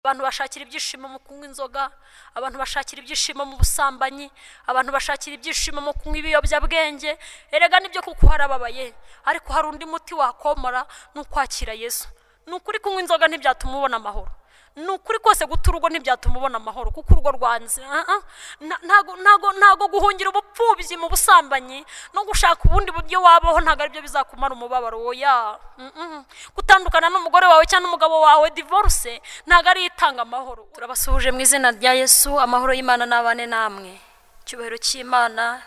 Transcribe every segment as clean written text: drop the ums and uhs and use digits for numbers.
Abantu bashakira ibyishimo mu kunywa inzoga, abantu bashakira ibyishimo mu busambanyi, abantu bashakira ibyishimo mu kunywa ibiyobyabwenge. Erega nibyo kuko harababaye, ariko hari undi muti wakomora, ni ukwakira Yesu. Ni ukuri kunywa inzoga ntibyatuma ubona amahoro, ni ukuri kose guta urugo ntibyatuma ubona amahoro, kuko urugo rwanze. Ntago guhungira ubupfubyi mu busambanyi no gushaka ubundi buryo wabaho ntago aribyo bizakumara umubabaro. Oya, gutandukana n'umugore wawe cyangwa n'umugabo wawe, divorce, ntago ari itanga amahoro. Turabasuhuje mu izina rya Yesu, amahoro y'Imana n'abane namwe, icyubahiro cy'Imana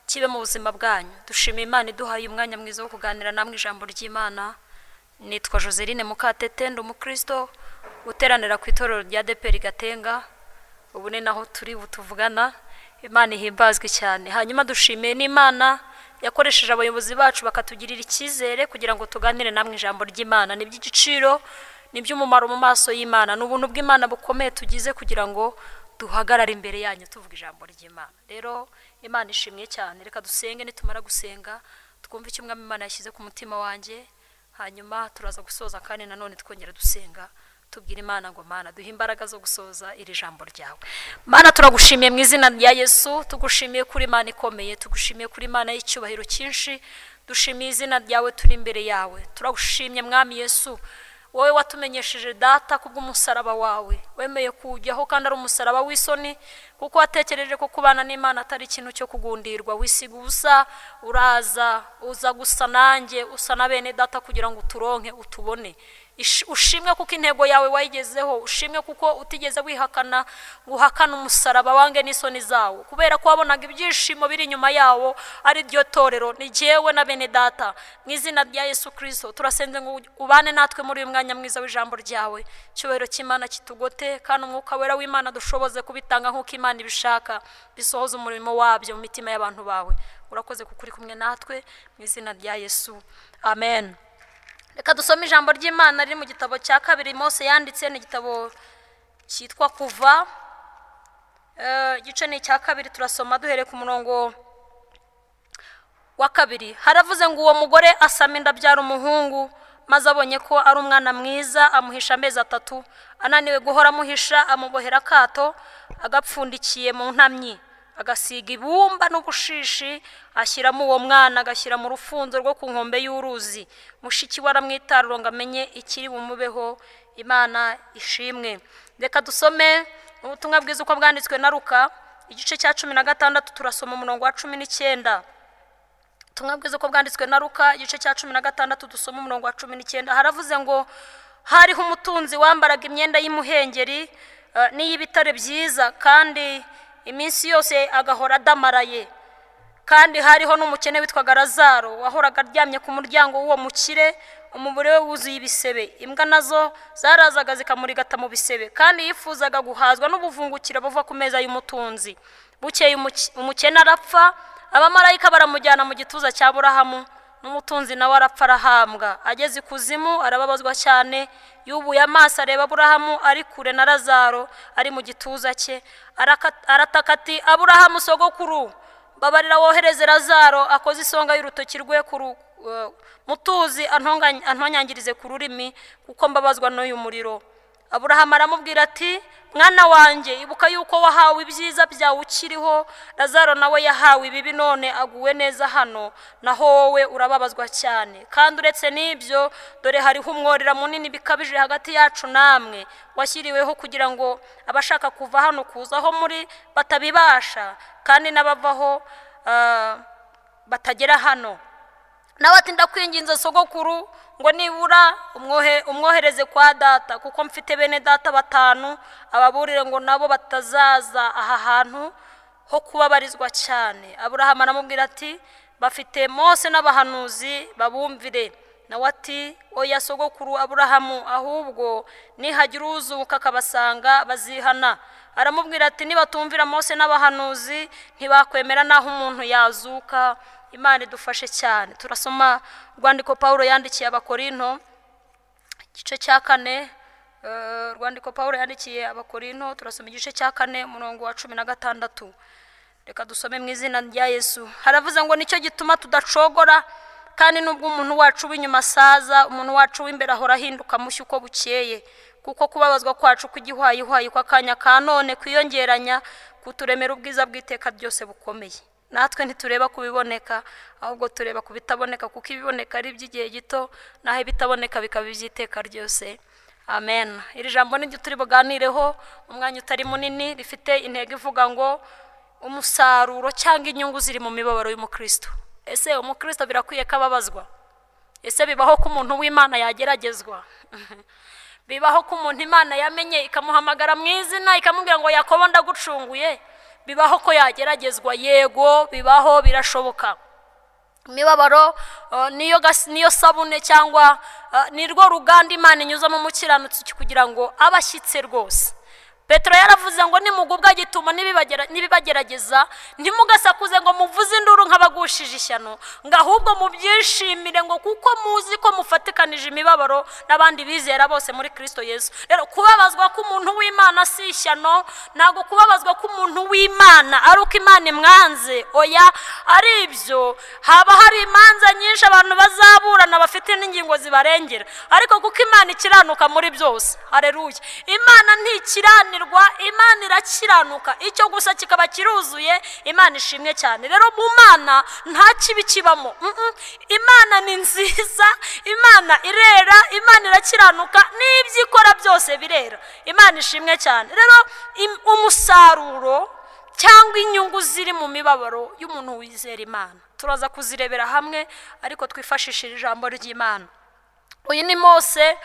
kibe mu buzima bwanyu. Dushimiye Imana iduhaye umwanya mwiza wo kuganira namwe ijambo ry'Imana. Nitwa Joseline Mukatete, ndi umukristo uteranira ku itorero rya ADEPR Gatenga, ubu ni naho turi butuvugana. Imana ihimbazwe cyane. Hanyuma dushimiye n'Imana yakoresheje abayobozi bacu bakatugirira icyizere kugira ngo tuganire namwe ijambo ry'Imana. Ni iby'igiciro, ni iby'umumaro mu maso y'Imana, ni ubuntu bw'Imana bukomeye tugize kugira ngo duhagarare imbere yanyu tuvuga ijambo ry'Imana. Rero Imana ishimwe cyane. Reka dusenge, nitumara gusenga twumve icyo Umwami Imana yashyize ku mutima wanjye, hanyuma turaza gusoza kandi nanone twongera dusenga tubwira Imana ngo Mana duhe imbaraga zo gusoza iri jambo ryawe. Mana, turagushimiye mu izina rya Yesu, tugushimiye kuri Imana ikomeye, tugushimiye kuri Imana y'icyubahiro cyinshi, dushimiye izina ryawe, turi imbere yawe. Turagushimye Mwami Yesu, wowe watumenyesheje data kubw'umusaraba wawe, wemeye kujyaho kandi ari umusaraba w'isoni, kuko watekereje ko kubana n'Imana atari ikintu cyo kugundirwa. Wisiga ubusa, uraza uza gusa nanjye, usa na bene data kugira ngo uturonke utubone. Ushimwe kuko intego yawe wayigezeho, ushimwe kuko utigeze wihakana guhakana umusaraba wange n'isoni zawo, kubera ko wabonaga ibyishimo biri inyuma yawo ari ryo torero, ni jyewe na bene data. Mu izina rya Yesu Kristo turasenze ngo ubane natwe muri uyu mwanya mwiza w'ijambo ryawe. Icyubahiro cy'Imana kitugote, kandi umwuka wera w'Imana dushoboze kubitanga nk'uko Imana ibishaka, bisohoze umurimo wabyo mu mitima y'abantu bawe. Urakoze kuko uri kumwe natwe, mu izina rya Yesu, amen. Reka dusome ijambo ry'Imana riri mu gitabo cya kabiri Mose yanditse, ni igitabo cyitwa Kuva, igice ni icya kabiri. Turasoma duhereye ku murongo wa kabiri. Haravuze ngo uwo mugore asama inda abyara umuhungu, maze abonye ko ari umwana mwiza amuhisha amezi 3. Ananiwe guhora amuhisha, amubohera akato agapfundikiye mu ntamyi, agasiga ibumba n'ubushishi, ashyiramo uwo mwana, agashyira mu rufunzo rwo ku nkombe y'uruzi. Mushiki we aramwitarura ngo amenye ikiri bumubeho. Imana ishimwe. Reka dusome ubutumwa bwiza uko bwanditswe na Luka, igice cya 16, turasoma umurongo wa 19. Ubutumwa bwiza uko bwanditswe na Luka, igice cya 16, dusoma umurongo wa 19. Haravuze ngo hariho umutunzi wambaraga imyenda y'imuhengeri n'iy'ibitare byiza, kandi iminsi yose agahora adamaraye. Kandi hariho n'umukene witwaga Lazaro, wahoraga aryamye ku muryango w'uwo mukire, umubiri we wuzuye ibisebe. Imbwa nazo zarazaga zikamurigata mu bisebe, kandi yifuzaga guhazwa n'ubuvungukira buva ku meza y'umutunzi. Bukeye umukene arapfa, abamarayika baramujyana mu gituza cya Aburahamu, n'umutunzi nawe arapfa arahambwa. Ageze ikuzimu arababazwa cyane, yubuye amaso areba Aburahamu ari kure na Lazaro ari mu gituza cye. Arataka ati, Aburahamu sogokuru, babarira wohereze Lazaro akoze isonga y'urutoki rwe ku mutuzi, antonyangirize ku rurimi, kuko mbabazwa n'uyu muriro. Aburahamu aramubwira ati, mwana wanjye, ibuka yuko wahawe ibyiza byawe ukiriho, Lazaro nawe yahawe ibibi, none aguwe neza hano, naho wowe urababazwa cyane. Kandi uretse n'ibyo, dore hariho umworera munini bikabije hagati yacu namwe, washyiriweho kugira ngo abashaka kuva hano kuza aho muri batabibasha, kandi n'abavaho batagera hano. Nawe ati, ndakwinginze sogokuru ngo nibura umwohereze kwa data, kuko mfite bene data 5, ababurire ngo nabo batazaza aha hantu ho kubabarizwa cyane. Aburahamu aramubwira ati, bafite Mose n'abahanuzi, babumvire. Nawe ati, oya sogokuru Aburahamu, ahubwo nihagira uzuka akabasanga bazihana. Aramubwira ati, nibatumvira Mose n'abahanuzi ntibakwemera naho umuntu yazuka. Imana idufashe cyane. Turasoma rwandiko Paulo yandikiye Abakorinto, igice cya 4. Rwandiko Paulo yandikiye Abakorinto, turasoma igice cya 4 umurongo wa 16. Reka dusome mu izina rya Yesu. Haravuze ngo nicyo gituma tudacogora, kandi nubwo umuntu wacu w'inyuma asaza, umuntu wacu w'imbere ahora ahinduka mushya uko bukeye. Kuko kubabazwa kwacu kw'igihwayihwayi kw'akanya ka none kwiyongeranya kuturemera ubwiza bw'iteka ryose bukomeye. Natwe ntitureba ku biboneka, ahubwo tureba ku bitaboneka, kuko ibiboneka ari iby'igihe gito, naho ibitaboneka bikaba iby'iteka ryose. Amen. Iri jambo niryo turi buganireho umwanya utari munini, rifite intego ivuga ngo umusaruro cyangwa inyungu ziri mu mibabaro y'umukristo. Ese umukristo birakwiye ko ababazwa? Ese bibaho ko umuntu w'Imana yageragezwa? Bibaho ko umuntu Imana yamenye ikamuhamagara mu izina ikamubwira ngo Yakobo ndagucunguye? Bibaho ko yageragezwa? Yego, bibaho, birashoboka. Imibabaro niyo sabune cyangwa nirwo ruganda Imana inyuzamo umukiranutsi kugira ngo abashyitse rwose. Petero yaravuze ngo nimugubwa gituma nibibagerageza ntimugasakuze ngo muvuze induru nk'abagushije ishyano, ngo ahubwo mubyishimire, ngo kuko muzi ko mufatikanije imibabaro n'abandi bizera bose muri Kristo Yesu. Rero kubabazwa k'umuntu w'Imana si ishyano, ntabwo kubabazwa k'umuntu w'Imana ari uko Imana imwanze, oya, ari ibyo. Haba hari imanza nyinshi abantu bazaburana bafite n'ingingo zibarengera, ariko kuko Imana ikiranuka muri byose, haleluya, Imana ntikiranira, Imana irakiranuka, icyo gusa kikaba kiruzuye. Imana ishimwe cyane. Rero mu Mana nta kibi kibamo. Imana ni nziza, Imana irera, Imana irakiranuka, n'ibyo ikora byose birera. Imana ishimwe cyane. Rero umusaruro cyangwa inyungu ziri mu mibabaro y'umuntu wizera Imana turaza kuzirebera hamwe, ariko twifashishije ijambo ry'Imana. Uyu ni Mose.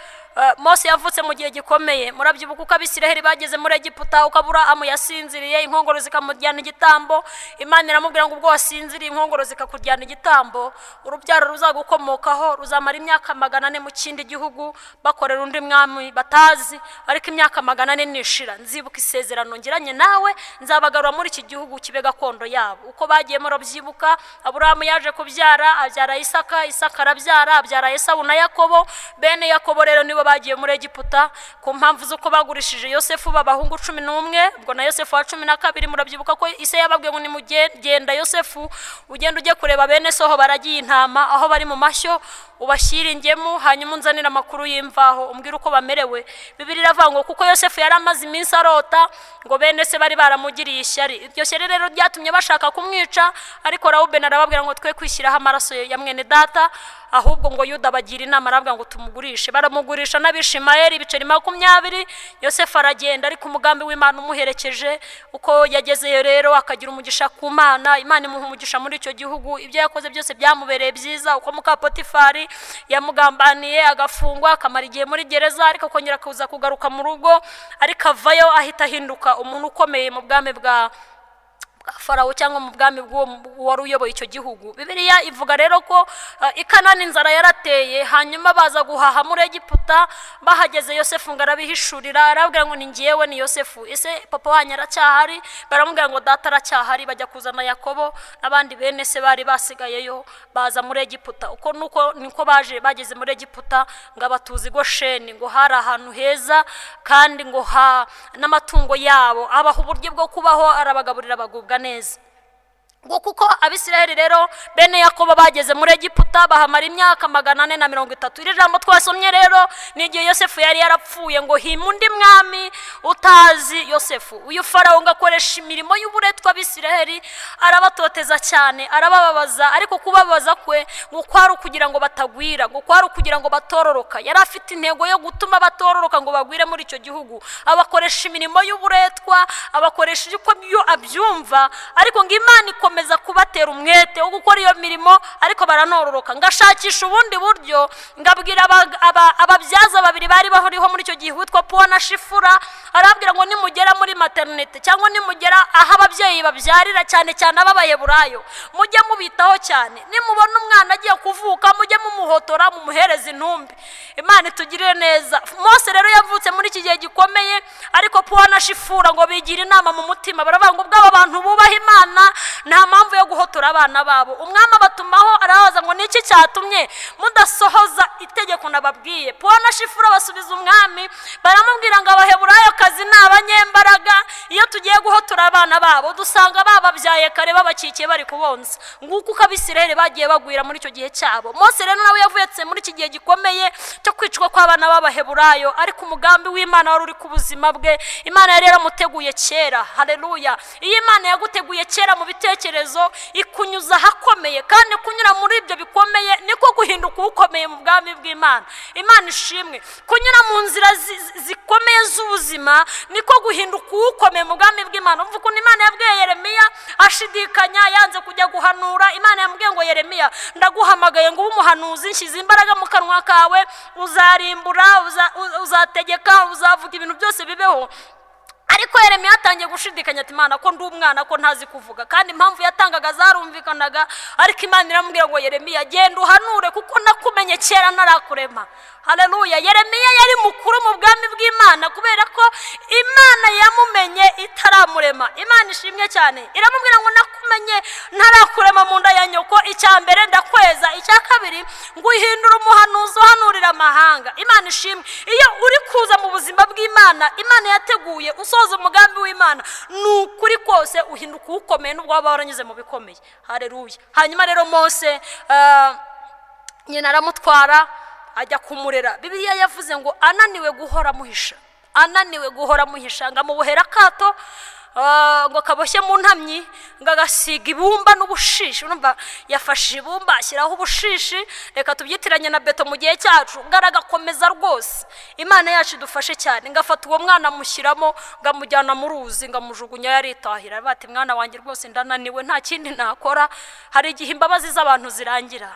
Mose yavutse mu gihe gikomeye. Murabyibuka uko Abisiraheli bageze muri Egiputa, uko Aburahamu yasinziriye inkongoro zikamujyana igitambo. Imana iramubwira ngo ubwo wasinziriye inkongoro zikakujyana igitambo, urubyaro ruzagukomokaho ruzamara imyaka 400 mu kindi gihugu bakorera undi mwami batazi, ariko imyaka 400 nishira nzibuka isezerano ngiranye nawe, nzabagarura muri iki gihugu kibe gakondo yabo. Uko bagiye murabyibuka, Aburahamu yaje kubyara, abyara Isaka, Isaka arabyara, abyara Esawu na Yakobo. Bene Yakobo rero nibo bagiye muri Egiputa ku mpamvu z'uko bagurishije Yosefu b'abahungu 11, ubwo na Yosefu wa 12. Murabyibuka ko ise yababwiye ngo nimugenda Yosefu ugenda ujye kureba bene soho baragiye intama aho bari mu mashyo, ubashyire ingemu, hanyuma unzanire amakuru y'imvaho umbwire uko bamerewe. Bibiliya iravuga ngo kuko Yosefu yari amaze iminsi arota ngo bene se bari baramugiriye ishyari, iryo shyari rero ryatumye bashaka kumwica, ariko Rawubeni arababwira ngo twe kwishyiraho amaraso ya mwene data, ahubwo ngo Yuda bagira inama arababwira ngo tumugurishe. Baramugurisha n'Abishimayeli ibiceri 20. Yosefu aragenda, ariko umugambi w'Imana umuherekeje. Uko yagezeyo rero akagira umugisha ku Mana, Imana imuha umugisha muri icyo gihugu, ibyo yakoze byose byamubereye byiza. Uko muka Potifari yamugambaniye agafungwa akamara igihe muri gereza, ariko kongera kuza kugaruka mu rugo, ariko avayo ahita ahinduka umuntu ukomeye mu bwami bwa Farawo cyangwa mu bwami bw'uwo wari uyoboye icyo gihugu. Bibiliya ivuga rero ko i Kanani inzara yarateye, hanyuma baza guhaha muri Egiputa. Bahageze Yosefu ngo arabihishurira, arababwira ngo ni njyewe ni Yosefu, ese papa wanyu aracyahari? Baramubwira ngo data aracyahari. Bajya kuzana Yakobo n'abandi bene se bari basigayeyo, baza muri Egiputa. Uko nuko niko baje bageze muri Egiputa, ngo abatuzi Gosheni, ngo hari ahantu heza kandi ngo ha n'amatungo yabo abaha uburyo bwo kubaho, arabagaburira bagubwa neza. Ngo kuko Abisiraheli rero bene Yakobo bageze muri Egiputa bahamara imyaka 430. Iri jambo twasomye rero ni igihe Yosefu yari yarapfuye, ngo hima undi mwami utazi Yosefu. Uyu Farawo ngo akoresha imirimo y'uburetwa Abisiraheli, arabatoteza cyane, arabababaza, ariko kubabaza kwe ngo kwari ukugira ngo batagwira, ngo kwari ukugira ngo batororoka. Yari afite intego yo gutuma batororoka ngo bagwire muri icyo gihugu. Abakoresha imirimo y'uburetwa, abakoresha uko byo abyumva, ariko ngo Imana ikomeza kubatera umwete wo gukora iyo mirimo, ariko baranororoka. Ngashakisha ubundi buryo, ngabwira ababyaza babiri bari bahuriho muri icyo gihe witwa Puwa na Shifura, arababwira ngo nimugera muri maternité cyangwa nimugera aho ababyeyi babyarira, cyane cyane ab'Abaheburayo, mujye mubitaho cyane. Nimubona umwana agiye kuvuka mujye mumuhotora mumuhereza intumbi. Imana itugirire neza. Mose rero yavutse muri iki gihe gikomeye, ariko Puwa na Shifura ngo bigira inama mu mutima, baravuga ngo ubwo aba bantu bubaha Imana nta mpamvu yo guhotora abana babo. Umwami abatumaho arabaza ngo niki cyatumye mudasohoza itegeko nababwiye? Puwa na Shifura basubiza umwami baramubwira ngo Abaheburayo kazi ni abanyembaraga, iyo Iyo tugiye guhotora abana babo dusanga bababyaye kare babakikiye bari kubonsa. Nguko uko Abisirayeli bagiye bagwira muri icyo gihe cyabo. Mose rero nawe yavutse muri iki gihe gikomeye cyo kwicwa kw'abana b'Abaheburayo, ariko umugambi w'Imana wari uri ku buzima bwe. Imana yari yaramuteguye kera. Haleluya. Iyo Imana yaguteguye kera mu bitekerezo ikunyuza ahakomeye, kandi kunyura muri ibyo bikomeye niko guhinduka ukomeye mu bwami bw'Imana. Imana ishimwe. Kunyura mu nzira zikomeye z'ubuzima niko guhinduka ukomeye mu bwami bw'Imana. Umva ukuntu Imana yabwiye Yeremiya ashidikanya, yanze kujya guhanura. Imana yamubwiye ngo Yeremiya, ndaguhamagaye ngo ube umuhanuzi, nshyize imbaraga mu kanwa kawe, uzarimbura, uzategeka, uzavuga ibintu byose bibeho. Ariko Yeremiya atangiye gushidikanya ati Imana ko ndi umwana, ko ntazi kuvuga. Kandi impamvu yatangaga zarumvikanaga, ariko Imana iramubwira ngo Yeremiya genda uhanure kuko nakumenye kera ntarakurema. Haleluya. Yeremiya yari mukuru mu bwami bw'Imana kubera ko Imana yamumenye itaramurema. Imana ishimwe cyane. Iramubwira ngo nakumenye ntarakurema mu nda ya nyoko. Icya mbere ndakweza, icya kabiri nguhindura umuhanuzi uhanurira amahanga. Imana ishimwe. Iyo uri kuza mu buzima bw'Imana, Imana yateguye usoza umugambi w'Imana, ni ukuri kose uhinduka ukomeye n'ubwo waba waranyuze mu bikomeye. Haleluya. Hanyuma rero Mose nyina aramutwara ajya kumurera. Bibiliya yavuze ngo ananiwe guhora muhisha, ananiwe guhora muhisha, ngo amubohera akato ngo kaboshye mu ntamyi, ngo agasiga ibumba n'ubushishi. Urumva yafashe ibumba ashyiraho ubushishi, reka tubyitiranye na beto mu gihe cyacu, ngo aragakomeza rwose. Imana yacu idufashe cyane. Ngafata uwo mwana amushyiramo, ngo amujyana mu ruzi, ngo amujugunya yaritahira. Bati mwana wanjye rwose ndananiwe, nta kindi nakora. Hari igihe imbabazi z'abantu zirangira,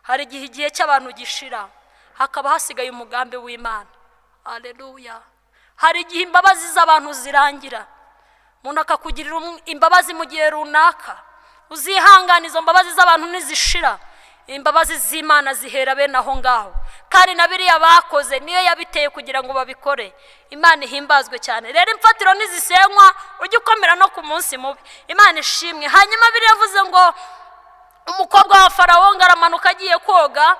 hari igihe igihe cy'abantu gishira, hakaba hasigaye umugambi w'Imana. Haleluya. Hari igihe imbabazi z'abantu zirangira, umuntu akakugirira imbabazi mu gihe runaka, uzihangana izo mbabazi z'abantu nizishira, imbabazi z'Imana zihera bene aho ngaho. Kandi na biriya bakoze niyo yabiteye kugira ngo babikore. Imana ihimbazwe cyane. Rero imfatiro nizisenywa ujye ukomera no ku munsi mubi. Imana ishimwe. Hanyuma biriya yavuze ngo umukobwa wa Farawo ngo aramanuka agiye koga.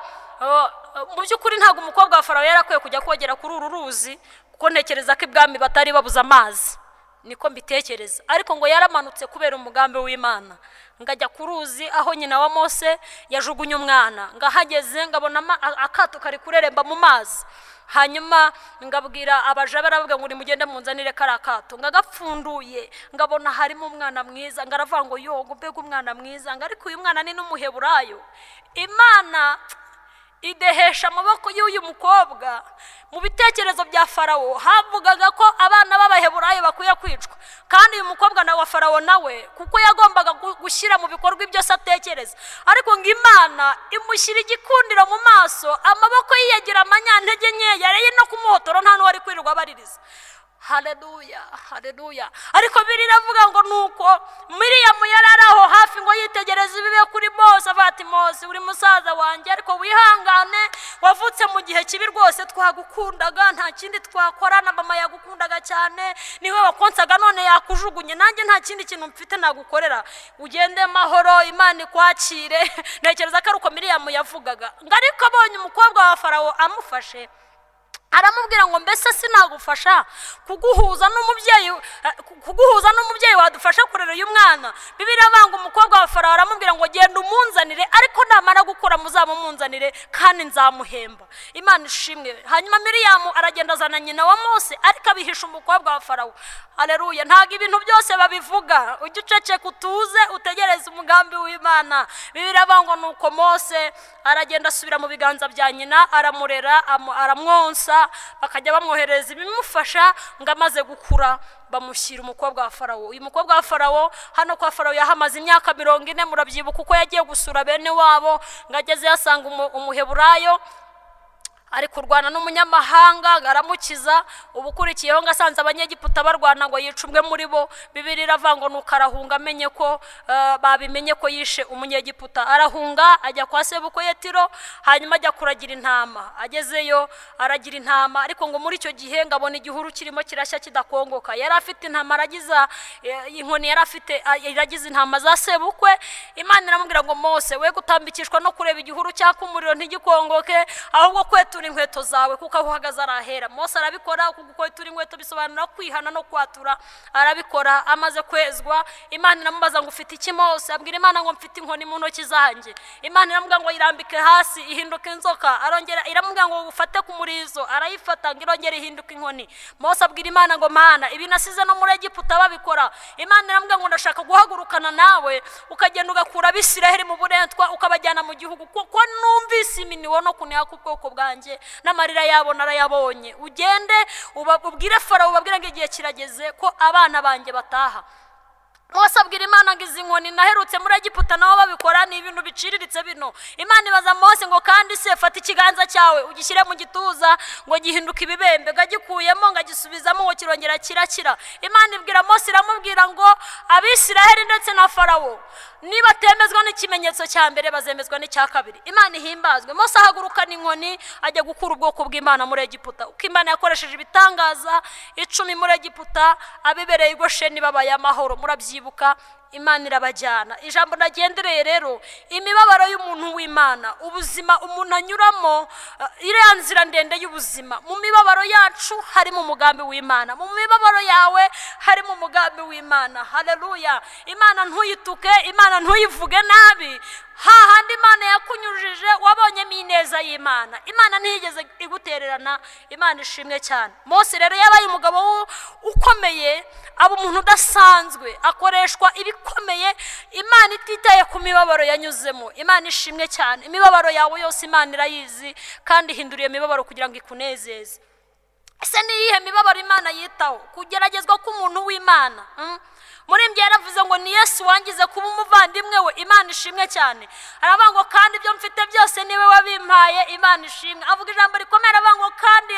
Mu by'ukuri ntabwo umukobwa wa Farawo yari akwiye kujya kogera kuri uru ruzi, kuko ntekereza ko ibwami batari babuze amazi, niko mbitekereza. Ariko ngo yaramanutse kubera umugambi w'Imana, ngajya ku ruzi aho nyina wa Mose yajugunye umwana. Ngahageze ngabona akato kari kureremba mu mazi. Hanyuma ngabwira abaja baravuga ngo nimugende munzanire kari akato. Ngagapfunduye ngabona harimo umwana mwiza, ngaravuga ngo yo ngo mbega umwana mwiza, ngo ariko uyu mwana ni n'umuheburayo. Imana idehesha amaboko y'uyu mukobwa. Mu bitekerezo bya Farawo havugaga ko abana b'Abaheburayo bakwiye kwicwa, kandi uyu mukobwa na wa Farawo nawe kuko yagombaga gushyira mu bikorwa ibyo se atekereza. Ariko ngo Imana imushyira igikundiro mu maso, amaboko yiyagira amanyantege nke, yareye no kumuhotora nta n'uwari kwirirwa abaririza. Haleluya, haleluya. Ariko biri iravuga ngo nuko Miriyamu yari ari aho hafi ngo yitegereze ibibe kuri Mose, avuga ati Mose uri musaza wanjye, ariko wihangane, wavutse mu gihe kibi rwose, twagukundaga nta kindi twakora, na mama yagukundaga cyane, niwe wakonsaga none yakujugunye, nanjye nta kindi kintu mfite nagukorera, ugende mahoro, Imana ikwakire. Ntekereza ko ari uko Miriyamu yavugaga. Ngo ariko abonye umukobwa wa Farawo amufashe, aramubwira ngo mbese sinagufasha kuguhuza n'umubyeyi, kuguhuza n'umubyeyi wadufasha kurera uyu mwana. Bibiliya banga umukobwa wa Farawo aramubwira ngo genda umunzanire, ariko namara gukura muzamumunzanire kandi nzamuhemba. Imana ishimwe. Hanyuma Miriyamu aragenda azana nyina wa Mose, ariko abihisha umukobwa wa Farawo. Haleluya. Ntabwo ibintu byose babivuga, ujye uceceka utuze utegereze umugambi w'Imana. Bibiliya banga nuko Mose aragenda asubira mu biganza bya nyina, aramurera, aramwonsa, bakajya bamwohereza ibimufasha, ngo amaze gukura bamushyira umukobwa wa Farawo. Uyu mukobwa wa Farawo hano kwa Farawo yahamaze imyaka 40, murabyibuka uko yagiye gusura bene wabo, ngo ageze yasanga umuheburayo ari kurwana n'umunyamahanga, ngaramukiza. Ubukurikiyeho ngasanze abanyegiputa barwana ngo yica umwe muri bo. Bibiliya iravuga ngo nuko arahunga amenye ko babimenye ko yishe umunyegiputa, arahunga ajya kwa sebukwe Yetiro, hanyuma ajya kuragira intama. Agezeyo aragira intama, ariko ngo muri icyo gihe ngabona igihuru kirimo kirashya kidakongoka. Yari afite intama, aragiza inkoni yari afite, iragiza intama za sebukwe. Imana iramubwira ngo Mose we gutambikishwa no kureba igihuru cyaka umuriro ntigikongoke, ahubwo kwetura Ukwetura inkweto zawe kuko aho uhagaze arahera. Mose arabikora. Gukwetura inkweto bisobanura kwihana no kwatura. Arabikora amaze kwezwa. Imana iramubaza ngo ufite iki Mose? Abwira Imana ngo mfite inkoni mu ntoki zanjye. Imana iramubwira ngo irambike hasi ihinduka inzoka. Arongera iramubwira ngo ufate ku murizo, arayifata ngo irongere ihinduka inkoni. Mose abwira Imana ngo Mana, ibi nasize no muri Egiputa babikora. Imana iramubwira ngo ndashaka guhagurukana nawe ukagenda ugakura Abisiraheli mu buretwa ukabajyana mu gihugu, kuko numvise iminiwo no kuniha k'ubwoko bwanjye n'amarira yabo narayabonye. Ugende ubwire Farawo, ubabwire ngo igihe kirageze ko abana banjye bataha. Mose abwira Imana ngo izi nkoni naherutse muri Egiputa nabo babikora, ni ibintu biciriritse bino. Imana ibaza Mose ngo kandi se fata ikiganza cyawe ugishyire mu gituza ngo gihinduke ibibembe, ngagikuyemo ngagisubizamo ngo kirongera kirakira. Imana ibwira Mose iramubwira ngo Abisiraheli ndetse na Farawo nibatemezwa n'ikimenyetso cya mbere bazemezwa n'icya kabiri. Imana ihimbazwe. Mose ahagurukana inkoni ajya gukura ubwoko bw'Imana muri Egiputa. Uko Imana yakoresheje ibitangaza 10 muri Egiputa, abibereye i Gosheni babaye amahoro. Murabyibuka, Imana irabajyana. Ijambo nagendereye rero, imibabaro y'umuntu w'Imana, ubuzima umuntu anyuramo, iriya nzira ndende y'ubuzima. Mu mibabaro yacu harimo umugambi w'Imana, mu mibabaro yawe harimo umugambi w'Imana. Haleluya. Imana ntuyituke, Imana ntuyivuge nabi. Hahandi Imana yakunyujije wabonyemo ineza y'Imana. Imana ntiyigeze igutererana. Imana ishimwe cyane. Mose rero yabaye umugabo ukomeye, aba umuntu udasanzwe, akoreshwa ibikomeye. Imana ititaye ku mibabaro yanyuzemo. Imana ishimwe cyane. Imibabaro yawe yose Imana irayizi kandi ihindura iyo mibabaro kugira ngo ikunezeze. Ese ni iyihe mibabaro Imana yitaho? Kugeragezwa k'umuntu w'Imana. Muri mbye yaravuze ngo ni Yesu wangize kuba umuvandimwe we. Imana ishimwe cyane. Aravuga ngo kandi ibyo mfite byose niwe wabimpaye. Imana ishimwe. Avuga ijambo rikomeye, aravuga ngo kandi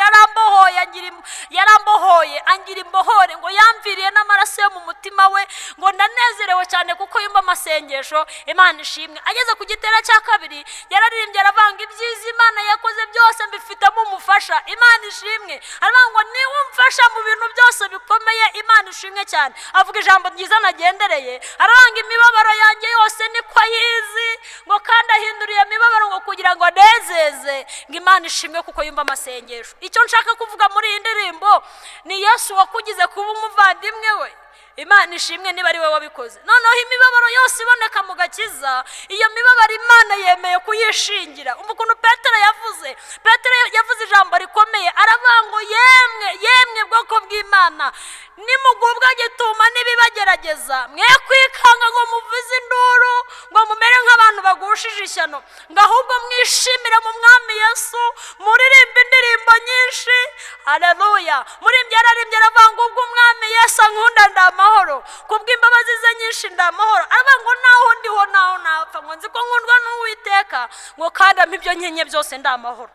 yarambohoye angira imbohore, ngo yamviriye n'amaraso yo mu mutima we, ngo ndanezerewe cyane kuko yumva amasengesho. Imana ishimwe. Ageze ku gitera cya kabiri yararirimbye aravuga ngo ibyiza Imana yakoze byose mbifitemo umufasha. Imana ishimwe. Aravuga ngo niwe umfasha mu bintu byose bikomeye. Imana ishimwe cyane. Avuga ijambo ryiza nagendereye, aranga imibabaro yanjye yose niko ayizi, ngo kandi ahinduriye imibabaro ngo kugira ngo anezeze. Ngo Imana ishimwe kuko yumva amasengesho. Icyo nshaka kuvuga muri iyi ndirimbo ni Yesu wakugize kuba umuvandimwe we. Imana ishimwe niba ari we wabikoze. Noneho imibabaro yose iboneka mu gakiza, iyo mibabaro Imana yemeye kuyishingira. Ukuntu Petero yavuze, Petero yavuze ijambo rikomeye, aravuga ngo yemwe yemwe bwoko bw'Imana, nimugubwa gituma n'ibibagerageza, mwe kwikanga ngo muvuze induru, ngo mumere nk'abantu bagushije ishyano, ngo ahubwo mwishimire mu Mwami Yesu, muririmbe indirimbo nyinshi. Haleluya. Muri mbye yararimbye aravuga ngo ubwo Umwami Yesu ankunda ndamahoro, kubw'imbabazi ze nyinshi ndamahoro. Aravuga ngo naho ndiho naho napfa, ngo nzi ko nkundwa n'Uwiteka, ngo kandi ampa ibyo nkenye byose ndamahoro.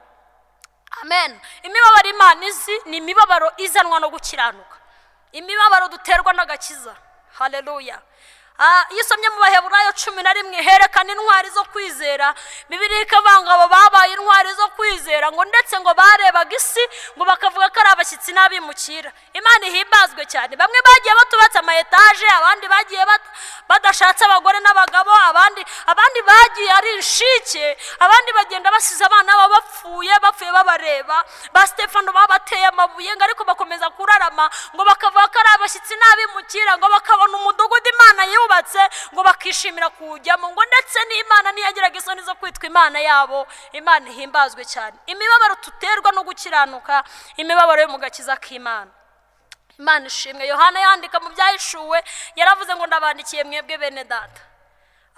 Amen. Imibabaro Imana izi ni imibabaro izanwa no gukiranuka, imibabaro duterwa n'agakiza. Haleluya. Iyo usomye mu Baheburayo 11 herekana intwari zo kwizera. Bibiliya ikavuga ngo abo babaye intwari zo kwizera, ngo ndetse ngo barebaga isi ngo bakavuga ko ari abashyitsi n'abimukira. Imana ihimbazwe cyane. Bamwe bagiye batubatse ama etaje, abandi bagiye badashatse abagore n'abagabo, abandi bagiye ari inshike, abandi bagenda basize abana babo bapfuye babareba. Ba Stefano babateye amabuye ngo ariko bakomeza kurarama, ngo bakavuga ko ari abashyitsi n'abimukira, ngo bakabona umudugudu Imana yubatse ngo bakishimira kuwujyamo, ngo ndetse n'Imana ntiyagiraga isoni zo kwitwa Imana yabo. Imana ihimbazwe cyane. Imibabaro tuterwa no gukiranuka, imibabaro yo mu gakiza k'Imana. Imana ishimwe. Yohana yandika mu byahishuwe yaravuze ngo ndabandikiye mwebwe bene data,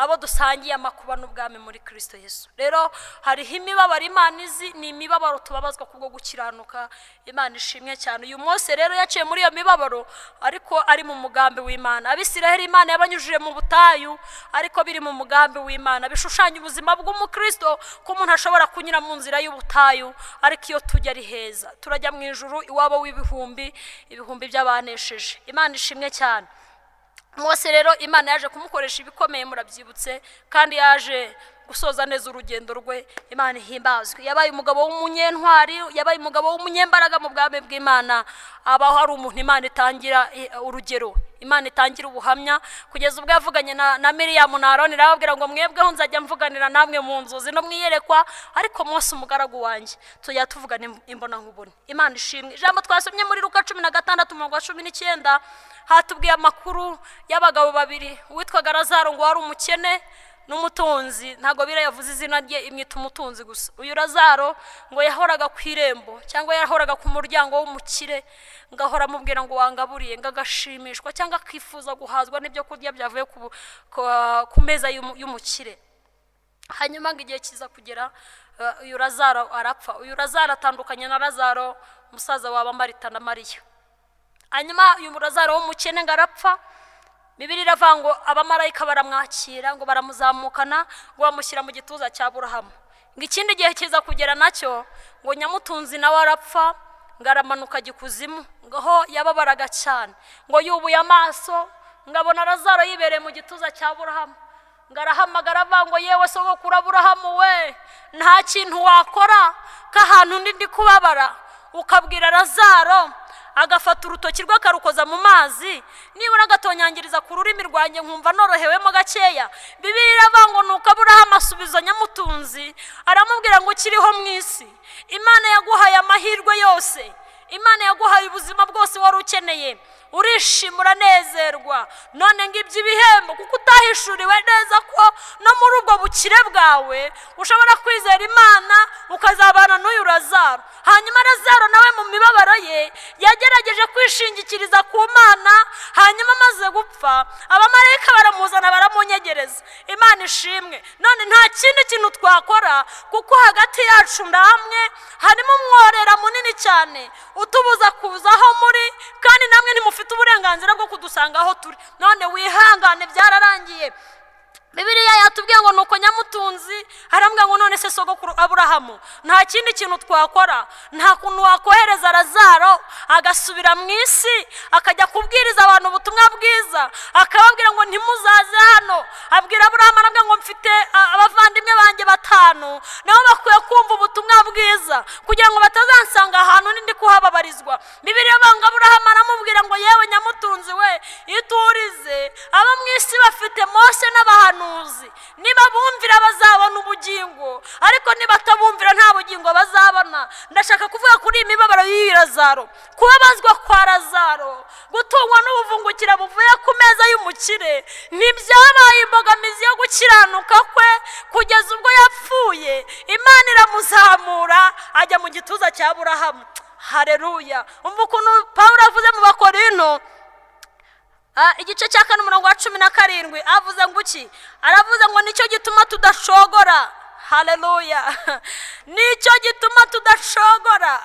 abo dusangiye amakuba n'ubwami muri Kristo Yesu. Rero hariho imibabaro Imana izi, ni imibabaro tubabazwa kubwo gukiranuka. Imana ishimwe cyane. Uyu Mose rero yaciye muri iyo mibabaro ariko ari mu mugambi w'Imana. Abisiraheli Imana yabanyujije mu butayu ariko biri mu mugambi w'Imana. Bishushanya ubuzima bw'umukristo ko umuntu ashobora kunyura mu nzira y'ubutayu, ariko iyo tujya ari heza, turajya mu ijuru iwabo w'ibihumbi, ibihumbi by'abanesheje. Imana ishimwe cyane. Mose rero Imana yaje kumukoresha ibikomeye, murabyibutse, kandi yaje gusoza neza urugendo rwe. Imana ihimbazwe. Yabaye umugabo w'umunyentwari, yabaye umugabo w'umunyembaraga mu bwami bw'Imana. Abaho ari umuntu Imana itangira urugero. Imana itangira ubuhamya kugeza ubwo yavuganye na Miriyamu na Aroni, irababwira ngo mwebweho nzajya mvuganira namwe mu nzozi no mwiyerekwa, ariko Mose umugaragu wanjye tujya tuvugana imbona nkubone. Imana ishimwe. Ijambo twasomye muri Luka 16 umurongo wa 19 hatubwiye amakuru y'abagabo babiri, uwitwaga Lazaro ngo wari umukene n'umutunzi. Ntago bira yavuze izina rye, imwita umutunzi gusa. Uyu Lazaro ngo yahoraga ku irembo cyangwa yahoraga ku muryango w'umukire, ngahora amubwira ngo wangaburiye, ngagashimishwa cyangwa akifuza guhazwa n'ibyo kurya byavuye ku meza y'umukire. Hanyuma ngo igihe kiza kugera uyu Lazaro arapfa. Uyu Lazaro atandukanye na Lazaro musaza waba Marita na Mariya. Hanyuma uyu Lazaro w'umukene ngo arapfa. Bibiliya iravuga ngo abamarayika baramwakira, ngo baramuzamukana, ngo bamushyira mu gituza cya Aburahamu. Ngo ikindi gihe kiza kugera nacyo ngo nyamutunzi nawe arapfa, ngo aramanuka ajya ikuzimu, ngo aho yababaraga cyane, ngo yubuye amaso ngo abona Lazaro yibereye mu gituza cya Aburahamu, ngo arahamagara avuga ngo yewe sogokuru Aburahamu we, nta kintu wakora k'ahantu ndi kubabara, ukabwira Lazaro agafata urutoki rwe akarukoza mu mazi, nibura agatonyangiriza ku rurimi rwanjye nkumva norohewemo gakeya. Bibiliya iravuga ngo nuko Aburahamu asubiza nyamutunzi aramubwira ngo ukiriho mu isi, Imana yaguhaye amahirwe yose, Imana yaguhaye ubuzima bwose wari ukeneye, urishima uranezerwa, none ngibyo ibihembo kuko utahishuriwe neza ko no muri ubwo bukire bwawe ushobora kwizera Imana ukazabana n'uyu Lazaro. Hanyuma Lazaro nawe mu mibabaro ye yagerageje kwishingikiriza ku Mana, hanyuma amaze gupfa abamarayika baramuzana baramunyegereza. Imana ishimwe. None nta kindi kintu twakora kuko hagati yacu namwe harimo umworera munini cyane utubuza kuza aho muri, kandi namwe ntimufite uburenganzira bwo kudusanga aho turi. None wihangane, byararangiye. Bibiliya yatubwiye ngo nuko nyamutunzi arambwira ngo none se sogokuru Aburahamu, nta kindi kintu twakora, nta kuntu wakohereza Lazaro agasubira mu isi akajya kubwiriza abantu ubutumwa bwiza, akababwira ngo ntimuzaze hano. Abwira Aburahamu arambwira ngo mfite abavandimwe banjye batanu, nabo bakwiye kumva ubutumwa bwiza kugira ngo batazansanga ahantu ndi kuhababarizwa. Bibiliya banga Aburahamu aramubwira ngo yewe nyamutunzi we, iturize, abo mu isi bafite Mose n'abahanuzi, niba bumvira bazabona ubugingo, ariko niba batabumvira nta bugingo bazabona. Ndashaka kuvuga kuri imibabaro y'iyi Lazaro, kubabazwa kwa Lazaro, gutungwa n'ubuvungukira buvuye ku meza y'umukire, ntibyabaye imbogamizi yo gukiranuka kwe kugeza ubwo yapfuye. Imana iramuzamura ajya mu gituza cya Aburahamu. Haleluya. Umva ukuntu Pawulo avuze mu Bakorinto igice cya 4 umurongo wa 17, avuze ngo iki? Aravuze ngo nicyo gituma tudashogora. Haleluya. Nicyo gituma tudashogora.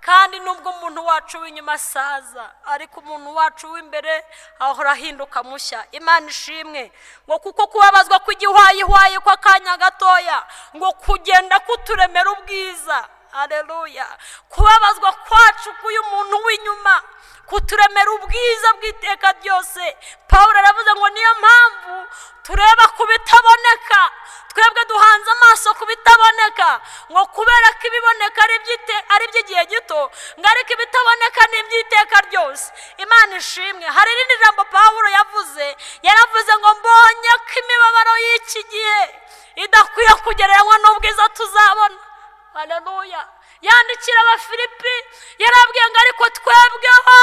Kandi nubwo umuntu wacu w'inyuma asaza, ariko umuntu wacu w'imbere ahora ahinduka mushya. Imana ishimwe. Ngo kuko kubabazwa kw'igihwayihwayi kw'akanya gatoya, ngo kugenda kuturemera ubwiza. Haleluya. Kubabazwa kwacu k'uyu muntu w'inyuma kuturemera ubwiza bw'iteka ryose. Pawulo aravuze ngo niyo mpamvu tureba ku bitaboneka, twebwe duhanze amaso ku bitaboneka, ngo kubera ko ibiboneka ari iby'igihe gito, ngo ariko ibitaboneka ni iby'iteka ryose. Imana ishimwe. Hari irindi jambo Pawulo yavuze, yaravuze ngo mbonye ko imibabaro y'iki gihe idakwiye kugereranywa n'ubwiza tuzabona. Haleluya. Yandikira Abafilipi yarabwiye ngo ariko twebweho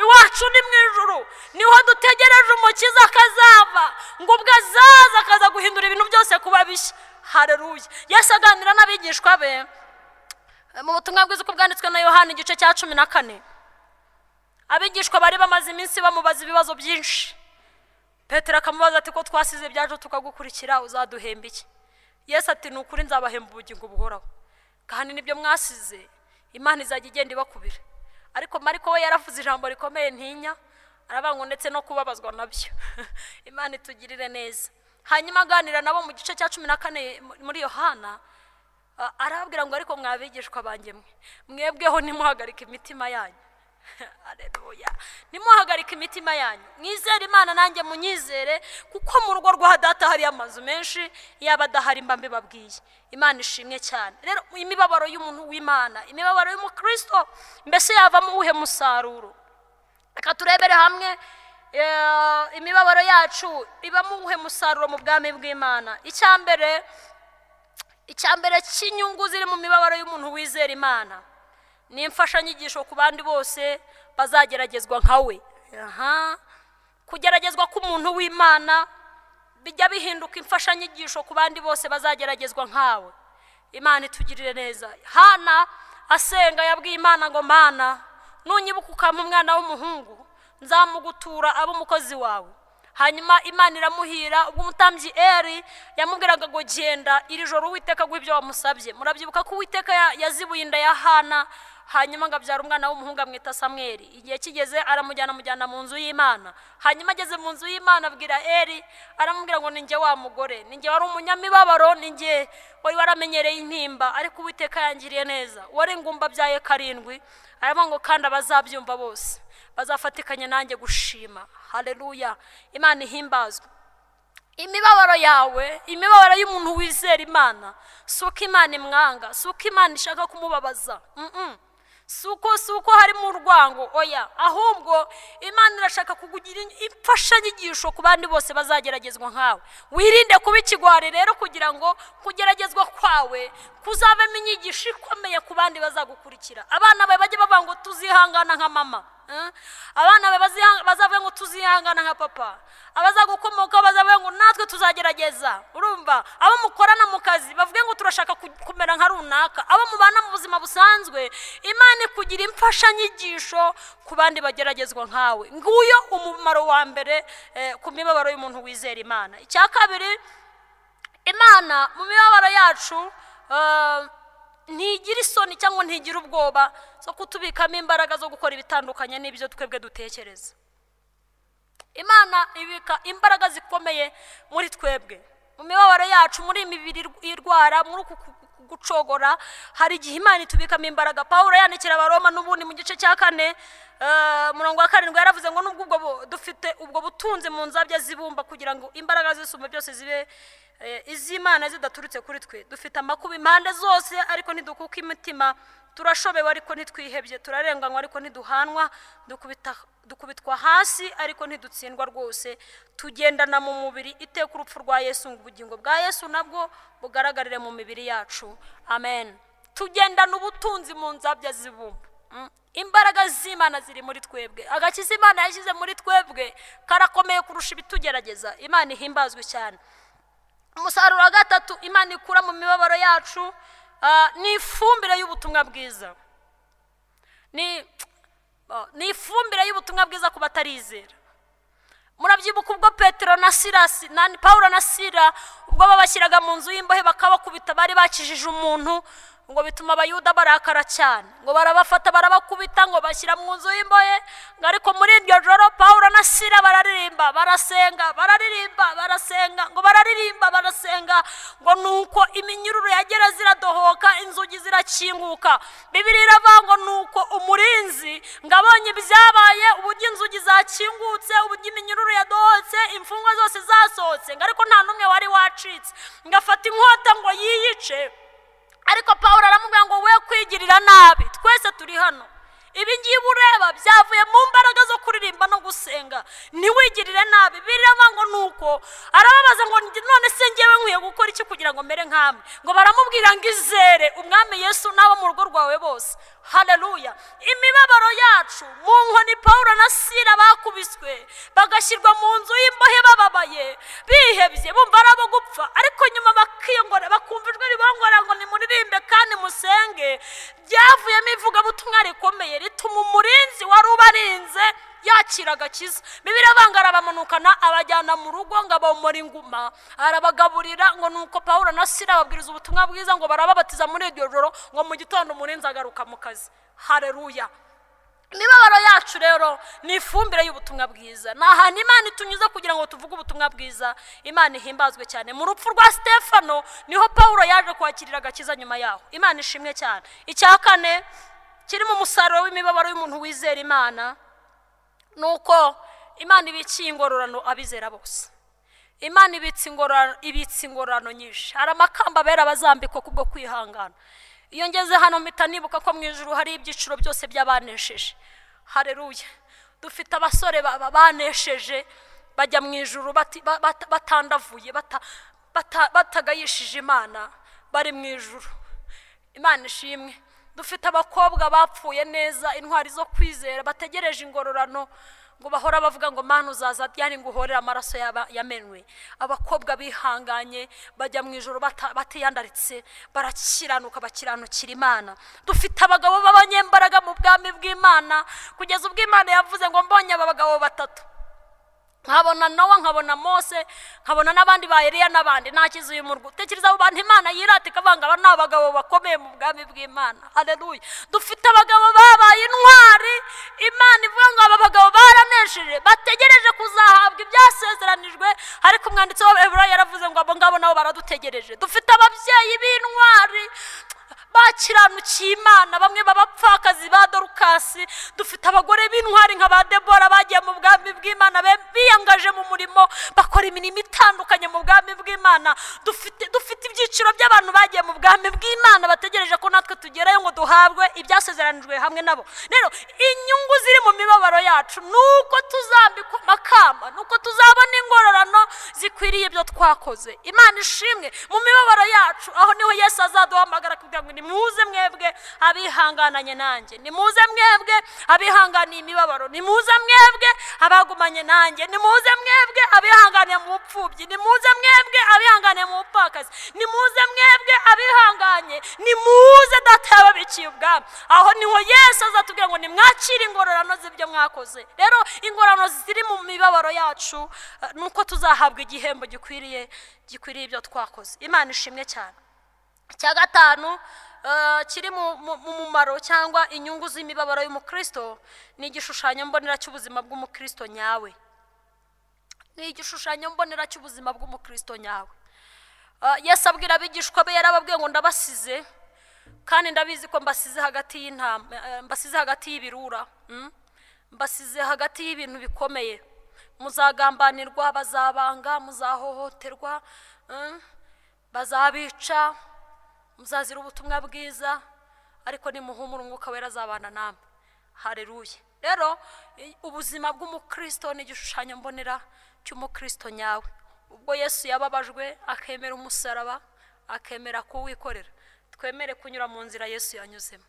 iwacu ni mu ijuru, niho dutegereje umukiza akazava, ngo ubwo azaza akaza guhindura ibintu byose kuba bishya. Haleluya. Yesu aganira n'abigishwa be mu butumwa bwiza uko bwanditswe na Yohana igice cya 14. Abigishwa bari bamaze iminsi bamubaza ibibazo byinshi. Petero akamubaza ati ko twasize ibyacu tukagukurikira uzaduhemba iki? Yesu ati ni ukuri nzabahemba ubugingo buhoraho, kandi nibyo mwasize Imana izajya igenda ibakubira. Ariko Mariko we yaravuze ijambo rikomeye ntinya, aravuga ngo ndetse no kubabazwa nabyo. Imana itugirire neza. Hanyuma aganira nabo mu gice cya 14 muri Yohana, arababwira ngo ariko mwabigishwa banjye mwe, mwebweho ntimuhagarike imitima yanyu. Haleluya. Nimuhagarike imitima yanyu, mwizere Imana nanjye munyizere, kuko mu rugo rwa data hari amazu menshi, yaba adahari mba mbibabwiye. Imana ishimwe cyane. Rero imibabaro y'umuntu w'Imana, imibabaro y'umukristo, mbese yavamo uwuhe musaruro? Reka turebere hamwe Imibabaro yacu ibamo uwuhe musaruro mu bwami bw'Imana? Icya mbere cy'inyungu ziri mu mibabaro y'umuntu wizera Imana ni imfashanyigisho ku bandi bose bazageragezwa nkawe. Kugeragezwa k'umuntu w'Imana bijya bihinduka imfashanyigisho ku bandi bose bazageragezwa nkawe. Imana itugirire neza. Hana asenga yabwiye Imana ngo Mana, nunyibuka ukampa umwana w'umuhungu nzamugutura abe umukozi wawe. Hanyuma Imana iramuhira. Ubwo umutambyi Eli yamubwiraga ngo genda iri joro Uwiteka aguhe ibyo wamusabye. Murabyibuka ko Uwiteka yazibuye inda ya Hana, hanyuma ngo abyara umwana w'umuhungu amwita Samweli. Igihe kigeze aramujyana amujyana mu nzu y'Imana. Hanyuma ageze mu nzu y'Imana abwira Eli, aramubwira ngo ninjye wa mugore, ninjye wari umunyamibabaro, ninjye wari waramenyereye intimba, ariko Uwiteka yangiriye neza. Wari ingumba abyaye 7, aravuga ngo kandi abazabyumva bose bazafatikanya nanjye gushima. Haleluya, Imana ihimbazwe. Imibabaro yawe, imibabaro y'umuntu wizera Imana, si uko Imana imwanga, si uko Imana ishaka kumubabaza, si uko harimo urwango, oya, ahubwo Imana irashaka kukugira imfashanyigisho ku bandi bose bazageragezwa nkawe. Wirinde kuba ikigwari rero, kugira ngo kugeragezwa kwawe kuzavemo inyigisho ikomeye ku bandi bazagukurikira. Abana bawe bajye bavuga ngo tuzihangana nka mama, abana bawe bazavuga ngo tuzihangana nka papa, abazagukomoka bazavuga ngo natwe tuzagerageza. Urumva, abo mukorana mu kazi bavuge ngo turashaka kumera nka runaka, abo mubana mu buzima busanzwe. Imana ikugira imfashanyigisho ku bandi bageragezwa nkawe. Nguyo umumaro wa mbere ku mibabaro y'umuntu wizera Imana. Icya kabiri, Imana mu mibabaro yacu ntigira isoni cyangwa ntigira ubwoba zo kutubikamo imbaraga zo gukora ibitandukanye n'ibyo twebwe dutekereza. Imana ibika imbaraga zikomeye muri twebwe mu mibabaro yacu, muri imibiri irwara, muri uku gucogora, hari igihe Imana itubikamo imbaraga. Pawulo yandikira Abaroma n'ubundi mu gice cya 4 murongo wa 7 yaravuze ngo nubwo ubwo dufite ubwo butunzi mu nzabya zibumba, kugira ngo imbaraga zisumba byose zibe iz'Imana zidaturutse kuri twe. Dufite amakuba impande zose ariko ntidukuka imitima, turashobewe ariko ntitwihebye, turarenganywa ariko ntiduhanwa, dukubitwa hasi ariko ntidutsindwa rwose, tugendana mu mubiri iteka urupfu rwa Yesu, ngo ubugingo bwa Yesu nabwo bugaragarire mu mibiri yacu. Amen. Tugendana ubutunzi mu nzabya zibumba. Imbaraga z'Imana ziri muri twebwe. Agakiza Imana yashyize muri twebwe karakomeye kurusha ibitugerageza. Imana ihimbazwe cyane. Umusaruro wa gatatu Imana ikura mu mibabaro yacu ni ifumbire y'ubutumwa bwiza. Ni ifumbire y'ubutumwa bwiza ku batarizera. Murabyibuka ubwo Petero na Silasi na Paulo na Sila ubwo babashyiraga mu nzu y'imbohe bakabakubita, bari bakijije umuntu, ngo bituma Abayuda barakara cyane, ngo barabafata barabakubita, ngo bashyira mu nzu y'imbohe. Ngo ariko muri iryo joro Paulo na Sila bararirimba barasenga, bararirimba barasenga, ngo bararirimba barasenga, ngo nuko iminyururu yagera ziradohoka, inzugi zirakinguka. Bibiliya iravuga ngo nuko umurinzi ngo abonye ibyabaye, uburyo inzugi zakingutse, uburyo iminyururu yadohotse, imfungwa zose zasohotse, ngo ariko nta n'umwe wari wacitse, ngo afata inkota ngo yiyice. Ariko Pawulo aramubwira ngo we kwigirira nabi, twese turi hano, ibi ngibi ureba byavuye mu mbaraga zo kuririmba no gusenga, ntiwigirire nabi. Biraba ngo nuko arababaza ngo none se ngewe nkwiye gukora iki kugira ngo mere nkamwe? Ngo baramubwira ngo izere Umwami Yesu n'abo mu rugo rwawe bose. Haleluya. Imibabaro yacu mu nkoni Pawulo na Sila bakubiswe, bagashyirwa mu nzu y'imbohe bababaye, bihebye, bumva ari abo gupfa, ariko nyuma bakiyongora, bakumva ijwi ribongora ngo nimuririmbe kandi musenge. Byavuyemo ivugabutumwa rikomeye rituma umurinzi wari ubarinze yakira agakiza. Bibiliya iravuga arabamanukana abajyana mu rugo, ngo abomora inguma, arabagaburira, ngo nuko Pawulo na Sila babwiriza ubutumwa bwiza, ngo barababatiza muri iryo joro, ngo mu gitondo umurinzi agaruka mu kazi. Haleluya. Imibabaro yacu rero ni ifumbire y'ubutumwa bwiza. Ni ahantu Imana itunyuze kugira ngo tuvuge ubutumwa bwiza. Imana ihimbazwe cyane. Mu rupfu rwa Stefano niho Pawulo yaje kwakirira agakiza nyuma yaho. Imana ishimwe cyane. Icya kane kiri mu musaruro w'imibabaro y'umuntu wizera Imana nuko Imana ibikiye ingororano abizera bose. Imana ibitse ingororano nyinshi. Hari amakamba abera bazambikwa kubwo kwihangana. Iyo ngeze hano mpita nibuka ko mu ijuru hari ibyiciro byose by'abanesheje. Haleluya. Dufite abasore banesheje bajya mu ijuru batandavuye, batagayishije Imana, bari mu ijuru. Imana ishimwe. Dufite abakobwa bapfuye neza, intwari zo kwizera, bategereje ingororano, ngo bahora bavuga ngo Mana uzaza ryari ngo uhorere amaraso yamenwe. Abakobwa bihanganye bajya mu ijuru batiyandaritse, barakiranuka, bakiranukira Imana. Dufite abagabo b'abanyembaraga mu bwami bw'Imana, kugeza ubwo Imana yavuze ngo mbonye aba bagabo batatu, nkabona Nowa, nkabona Mose, nkabona n'abandi ba Eliya n'abandi, nakize uyu murwa. Tekereza abo bantu Imana yirata ikavanga, aba ni abagabo bakomeye mu bwami bw'Imana. Haleluya. Dufite abagabo babaye intwari, Imana ivuga ngo aba bagabo baranesheje, bategereje kuzahabwa ibyasezeranijwe. Ariko umwanditsi w'Abaheburayo yaravuze ngo abo ngabo nabo baradutegereje. Dufite ababyeyi b'intwari bakiranukiye Imana, bamwe b'abapfakazi ba Dorukasi. Dufite abagore b'intwari nka ba Debora bagiye mu bwami bw'Imana, biyangaje mu murimo, bakora imirimo itandukanye mu bwami bw'Imana. Dufite ibyiciro by'abantu bagiye mu bwami bw'Imana, bategereje ko natwe tugerayo ngo duhabwe ibyasezeranijwe hamwe nabo. Rero inyungu ziri mu mibabaro yacu nuko tuzambikwa amakamba, nuko tuzabona ingororano zikwiriye ibyo twakoze. Imana ishimwe. Mu mibabaro yacu aho niho Yesu azaduhamagara kugira ngo nimuze mwebwe abihangananye nanjye, nimuze mwebwe abihanganiye imibabaro, nimuze mwebwe abagumanye nanjye, nimuze mwebwe abihanganiye mu bupfubyi, nimuze mwebwe abihanganiye mu bupfakazi, nimuze mwebwe abihanganye, nimuze Data yababikiye ubwami. Aho niho Yesu azatubwira ngo nimwakire ingororano z'ibyo mwakoze. Rero ingororano ziri mu mibabaro yacu nuko tuzahabwa igihembo gikwiriye ibyo twakoze. Imana ishimwe cyane. Icya gatanu kiri mu mumaro cyangwa inyungu z'imibabaro y'umukristo ni igishushanyo mbonera cy'ubuzima bw'umukristo nyawe. Ni igishushanyo mbonera cy'ubuzima bw'umukristo nyawe. Yesu abwira abigishwa be, yarababwiye ngo ndabasize, kandi ndabizi ko mbasize hagati y'intama, mbasize hagati y'ibirura, mbasize hagati y'ibintu bikomeye. Muzagambanirwa, bazabanga, muzahohoterwa, bazabica, muzazira ubutumwa bwiza, ariko nimuhumura Umwuka Wera azabana namwe. Haleluya. Rero ubuzima bw'umukristo ni igishushanyo mbonera cy'umukristo nyawe. Ubwo Yesu yababajwe akemera umusaraba, akemera kuwikorera, twemere kunyura mu nzira Yesu yanyuzemo.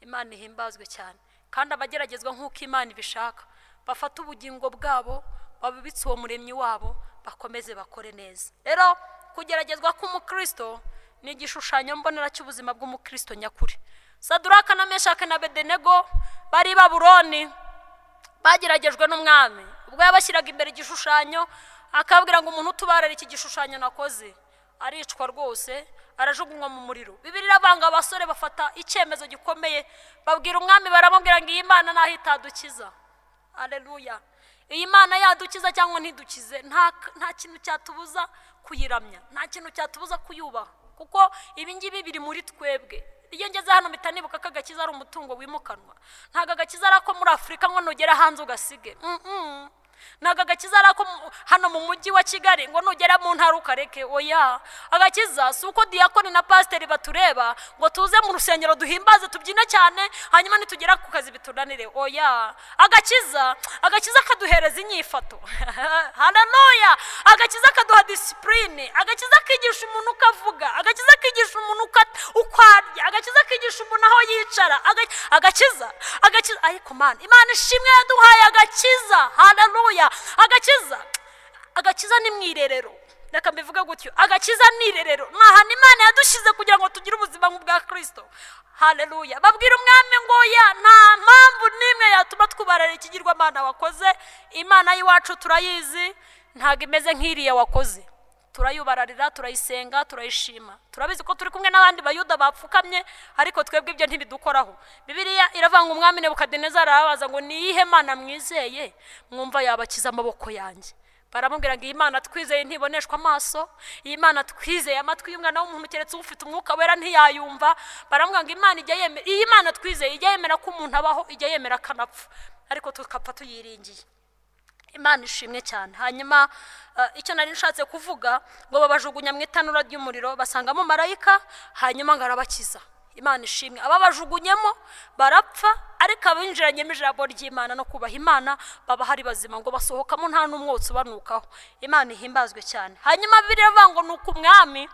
Imana ihimbazwe cyane. Kandi abageragezwa nk'uko Imana ibishaka, bafata ubugingo bwabo babibitse uwo muremyi wabo, bakomeze bakore neza. Rero kugeragezwa k'umukristo ni igishushanyo mbonera cy'ubuzima bw'umukristo nyakuri. Saduraka na Meshaki na Abedenego bari i Babuloni, bageragejwe n'umwami. Ubwo yabashyiraga imbere igishushanyo, akabwira ngo umuntu utubarira iki gishushanyo nakoze aricwa rwose, arajugunywa mu muriro. Bibiliya iravanga abasore bafata icyemezo gikomeye, babwira umwami, baramubwira ngo iyi Mana naho itadukiza. Haleluya. Iyi Mana yadukiza cyangwa ntidukize, nta kintu cyatubuza kuyiramya, nta kintu cyatubuza kuyubaha, kuko ibi ngibi biri muri twebwe. Iyo ngeze hano mpita nibuka ko agakiza ari umutungo wimukanwa. Ntabwo agakiza ari ako muri Afurika ngo nugera hanze ugasige. Ntabwo agakiza ari ako hano mu mujyi wa Kigali ngo nugera mu ntara ukareke. Oya, agakiza si uko diyakoni na pasiteri batureba ngo tuze mu rusengero duhimbaze tubyine cyane, hanyuma nitugera ku kazi bitunanire. Oya, agakiza kaduhereza inyifato. Haleluya. Agakiza kaduha disipurine, agakiza kigisha umuntu uko avuga, agakiza kigisha umuntu uko arya, agakiza kigisha umuntu aho yicara, agakiza ariko Mana, Imana ishimwe yaduhaye agakiza. Haleluya. Agakiza ni mwirerero. Reka mbivuge gutyo, agakiza ni irerero, ni ahantu Imana yadushyize kugira ngo tugire ubuzima nk'ubwa Kristo. Haleluya. Babwira umwami ngo ya nta mpamvu n'imwe yatuma twubarara ikigirwamana wakoze. Imana y'iwacu turayizi, ntabwo imeze nk'iriya wakoze. Turayubararira, turayisenga, turayishima. Turabizi ko turi kumwe n'abandi bayuda bapfukamye, ariko twebwe ibyo ntibidukoraho. Bibiliya iravanga umwami Nebukadinezari arababaza ngo ni iyihe Mana mwizeye mwumva yabakiza amaboko yanjye? Baramubwira ngo iyi Mana twizeye ntiboneshwa amaso, iyi Mana twizeye amatwi y'umwana w'umuntu keretse ufite Umwuka Wera ntiyayumva. Baramubwira ngo Imana ijya yemera, iyi Mana twizeye ijya yemera ko umuntu abaho, ijya yemera akanapfa, ariko tukapfa tuyiringiye. Imana ishimwe cyane. Hanyuma icyo nari nshatse kuvuga ngo babajugunya mu itanura ry'umuriro, basangamo marayika, hanyuma ngo arabakiza. Imana ishimwe. Ababajugunyemo barapfa, ariko abinjiranyemo ijambo ry'Imana no kubaha Imana baba hari bazima, ngo basohokamo nta n'umwotsi ubanukaho. Imana ihimbazwe cyane. Hanyuma Bibiliya iravuga ngo nuko umwami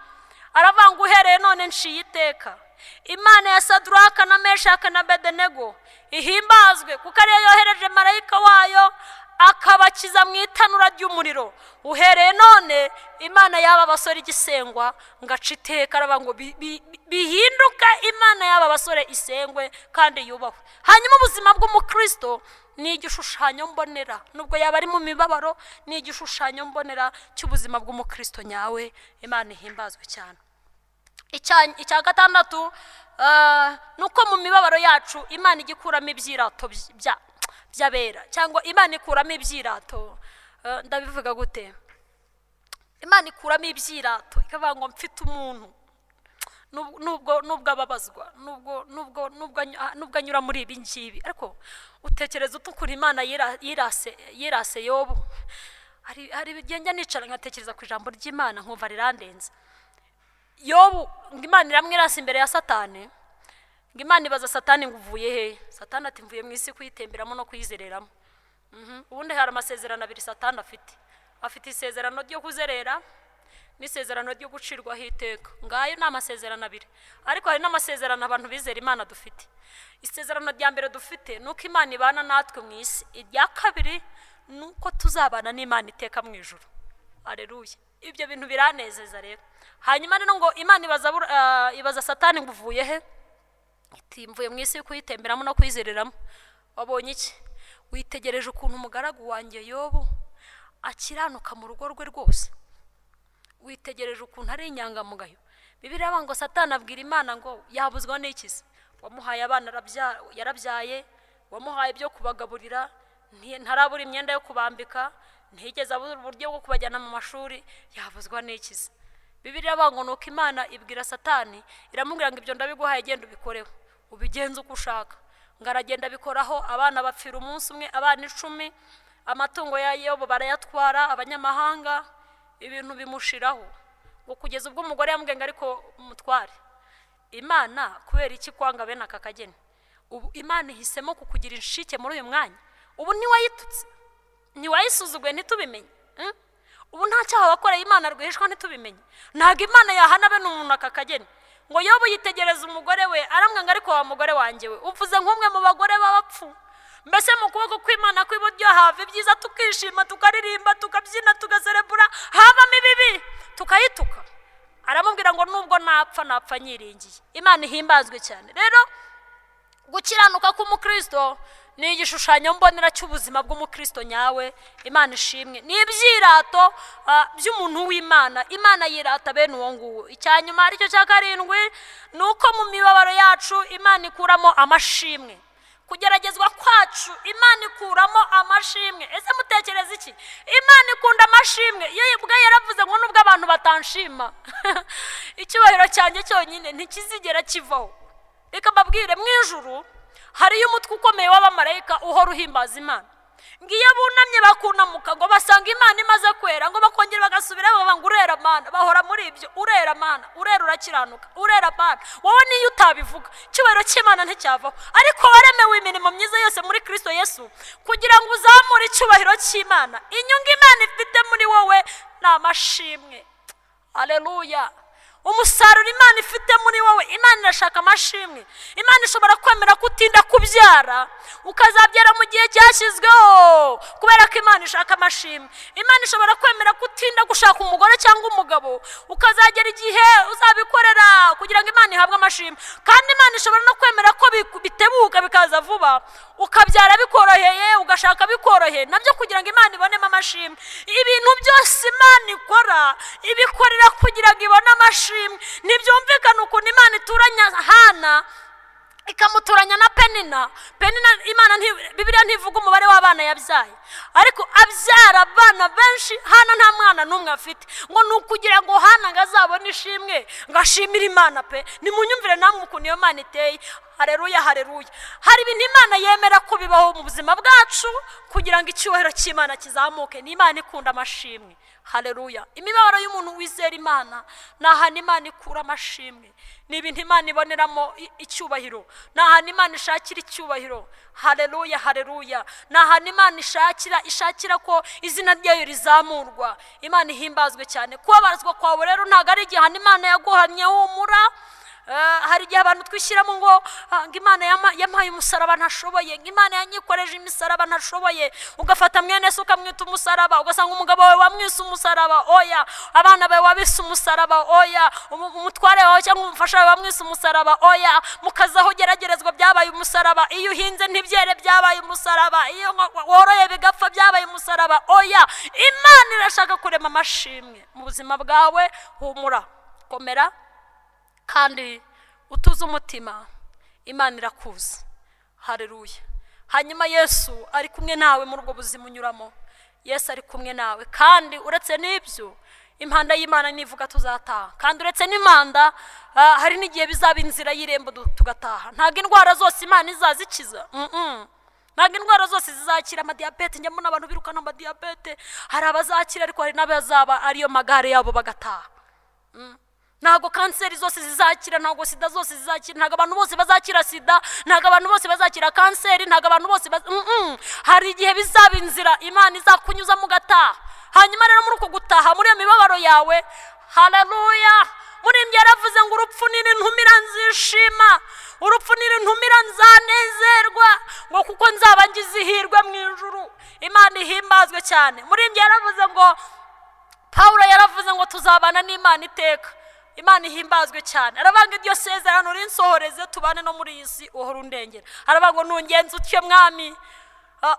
aravuga ngo uhereye none nciye iteka, Imana ya Saduraka na Meshaka na Abedenego ihimbazwe, kuko ariyo yohereje marayika wayo akabakiza mu itanura ry'umuriro. Uhereye none Imana y'aba basore igisengwa ngaca iteka, aravuga ngo bihinduka Imana y'aba basore isengwe kandi yubahwe. Hanyuma ubuzima bw'umukristo ni igishushanyo mbonera, nubwo yaba ari mu mibabaro, ni igishushanyo mbonera cy'ubuzima bw'umukristo nyawe. Imana ihimbazwe cyane. Icya gatandatu nuko mu mibabaro yacu Imana igikuramo ibyirato by'abera, cyangwa Imana ikuramo ibyirato. Ndabivuga gute? Imana ikuramo ibyirato ikavuga ngo mfite umuntu nubwo ababazwa, nubwo anyura muri ibi ngibi. Ariko utekereza utukura Imana yirase Yobu. Hari njya nicara nkatekereza ku ijambo ry'Imana nkumva rirandenze. Yobu ngo Imana iramwirasa imbere ya Satani, ngo Imana ibaza Satani ngo uvuye he? Satani ati mvuye mu isi kuyitemberamo no kuyizereramo. Ubundi hari amasezerano abiri Satani afite. Afite isezerano ryo kuzerera n'isezerano ryo gucirwaho iteka. Ngayo ni amasezerano abiri. Ariko hari n'amasezerano abantu bizera Imana dufite. Isezerano rya mbere dufite nuko Imana ibana natwe mu isi. Irya kabiri nuko tuzabana n'Imana iteka mu ijuru. Haleluya. Ibyo bintu biranezeza rero. Hanyuma rero ngo Imana ibaza Satani ngo uvuye he? Iti mvuye mu isi kuyitemberamo no kuyizereramo. Wabonye iki? Witegereje ukuntu umugaragu wanjye Yobu akiranuka mu rugo rwe rwose. Witegereje ukuntu ari inyangamugayo. Bibiliya iravuga ngo Satani abwira Imana ngo yabuzwa n'iki se? Wamuhaye abana yarabyaye, wamuhaye ibyo kubagaburira, ntarabura imyenda yo kubambika, ntigeze abura uburyo bwo kubajyana mu mashuri, yabuzwa n'iki se? Bibiliya iravuga ngo nuko Imana ibwira Satani iramubwira ngo ibyo ndabiguhaye, genda ubikoreho, ubigenze uko ushaka. Ngo aragenda abikoraho, abana bapfira umunsi umwe, abana 10, amatungo ya Yobu barayatwara abanyamahanga, ibintu bimushiraho. Ngo kugeza ubwo umugore yamubwiye ngo ariko umutware, Imana kubera iki kwanga bene aka kageni? Ubu Imana ihisemo kukugira inshike muri uyu mwanya. Ubu ntiwayitutse, ntiwayisuzuguye, ntitubimenye. Ubu nta cyaha wakoreye Imana rwihishwa, ntitubimenye. Ntabwo Imana yahana bene umuntu aka kageni. Ngo Yobu yitegereza umugore we aramwanga, ariko wa mugore wanjye we uvuze nk'umwe mu bagore b'abapfu. Mbese mu kuboko kw'Imana kw'iburyo hava ibyiza, tukishima, tukaririmba, tukabyina, tugaserebura, havamo ibibi tukayituka. Aramubwira ngo nubwo napfa napfa nyiringiye. Imana ihimbazwe cyane. Rero gukiranuka k'umukristo ni igishushanyo mbonera cy'ubuzima bw'umukristo nyawe. Imana ishimwe. Ni ibyirato by'umuntu w'Imana. Imana yirata bene uwo nguwo. Icyanyuma aricyo cya karindwi nuko mu mibabaro yacu Imana ikuramo amashimwe. Kugeragezwa kwacu Imana ikuramo amashimwe. Ese mutekereza iki? Imana ikunda amashimwe. Iyo ubwo yaravuze ngo nubwo abantu batanshima icyubahiro cyanjye cyonyine ntikizigera kivaho. Reka mbabwire, mu ijuru hariyo umutwe ukomeye w'abamarayika uhora uhimbaza Imana. Ngiyo bunamye bakunamuka ngo basanga Imana imaze kwera, ngo bakongera bagasubira baba ngo urera Mana. Bahora muri ibyo, urera Mana, urera urakiranuka, urera Mana. Wowe niyo utabivuga icyubahiro cy'Imana nticyavaho. Ariko waremewe imirimo myiza yose muri Kristo Yesu kugira ngo uzamure icyubahiro cy'Imana. Inyungu Imana ifite muri wowe ni amashimwe. Haleluya. Umusaruro Imana ifite muri wowe, Imana irashaka amashimwe. Imana ishobora kwemera kutinda kubyara ukazabyara mu gihe cyashyizweho kubera ko Imana ishaka amashimwe. Imana ishobora kwemera kutinda gushaka umugore cyangwa umugabo ukazagera igihe uzabikorera kugira ngo Imana ihabwe amashimwe. Kandi Imana ishobora no kwemera ko bitebuka bikaza vuba, ukabyara bikoroheye, ugashaka bikoroheye, nabyo kugira ngo Imana ibonemo amashimwe. Ibintu byose Imana ikora ibikorera kugira ngo ibone amashimwe. Ntibyumvikana ukuntu Imana ituranya Hana ikamuturanya na Penina. Penina Imana Bibiliya ntivuga umubare w'abana yabyaye, ariko abyara abana benshi, Hana nta mwana n'umwe afite. Ngo ni ukugira ngo Hana ngo azabone ishimwe, ngo ashimire Imana pe. Nimunyumvire namwe ukuntu iyo Mana iteye. Haleluya, haleluya. Hari ibintu Imana yemera ko bibaho mu buzima bwacu kugira ngo icyubahiro cy'Imana kizamuke. Ni Imana ikunda amashimwe. Haleluya. Imibabaro y'umuntu wizera Imana ni ahantu Imana ikura amashimwe, ni ibintu Imana iboneramo icyubahiro, ni ahantu Imana ishakira icyubahiro. Haleluya, haleluya. Ni ahantu Imana ishakira ko izina ryayo rizamurwa. Imana ihimbazwe cyane. Kubabazwa kwawe rero ntabwo ari igihano Imana yaguhamye, humura. Hari igihe abantu twishyiramo ngo Imana yampaye umusaraba ntashoboye, ngo Imana yanyikoreje imisaraba ntashoboye. Ugafata mwene se ukamwita umusaraba, ugasanga umugabo wawe wamwise umusaraba, oya. Abana bawe wabise umusaraba, oya. Umutware wawe cyangwa umufasha wawe wamwise umusaraba, oya. Mukazaho geragerezwa byabaye umusaraba, iyo uhinze ntibyere byabaye umusaraba, iyo woroye bigapfa byabaye umusaraba, oya. Imana irashaka kurema amashimwe mu buzima bwawe. Humura, komera kandi utuze umutima, Imana irakuzi. Haleluya. Hanyuma Yesu ari kumwe nawe muri ubwo buzima unyuramo. Yesu ari kumwe nawe, kandi uretse n'ibyo impanda y'Imana nivuga tuzataha. Kandi uretse n'impanda, hari n'igihe bizaba inzira y'irembo tugataha. Ntabwo indwara zose Imana izazikiza. Ntabwo indwara zose zizakira. Amadiyabete, njya mbona abantu birukana amadiyabete, hari abazakira ariko hari n'abazaba ariyo magare yabo bagataha. Ntabwo kanseri zose zizakira, ntabwo sida zose zizakira, ntabwo abantu bose bazakira sida, ntabwo abantu bose bazakira kanseri, ntabwo abantu bose hari igihe bizaba inzira Imana izakunyuza mu gataha. Hanyuma rero muri uko gutaha, muri iyo mibabaro yawe, haleluya, muri ibyo yaravuze ngo urupfu nirintumira nzishima, urupfu nirintumira nzanezerwa, ngo kuko nzaba ngize ihirwe mu ijuru. Imana ihimbazwe cyane. Muri ibyo yaravuze ngo, Pawulo yaravuze ngo tuzabana n'Imana iteka. Imana ihimbazwe cyane. Arabanga iryo sezerano rinsohoreze tubane no muri iyi si uhora undengera. Arabanga ngo nungenze utyo mwami,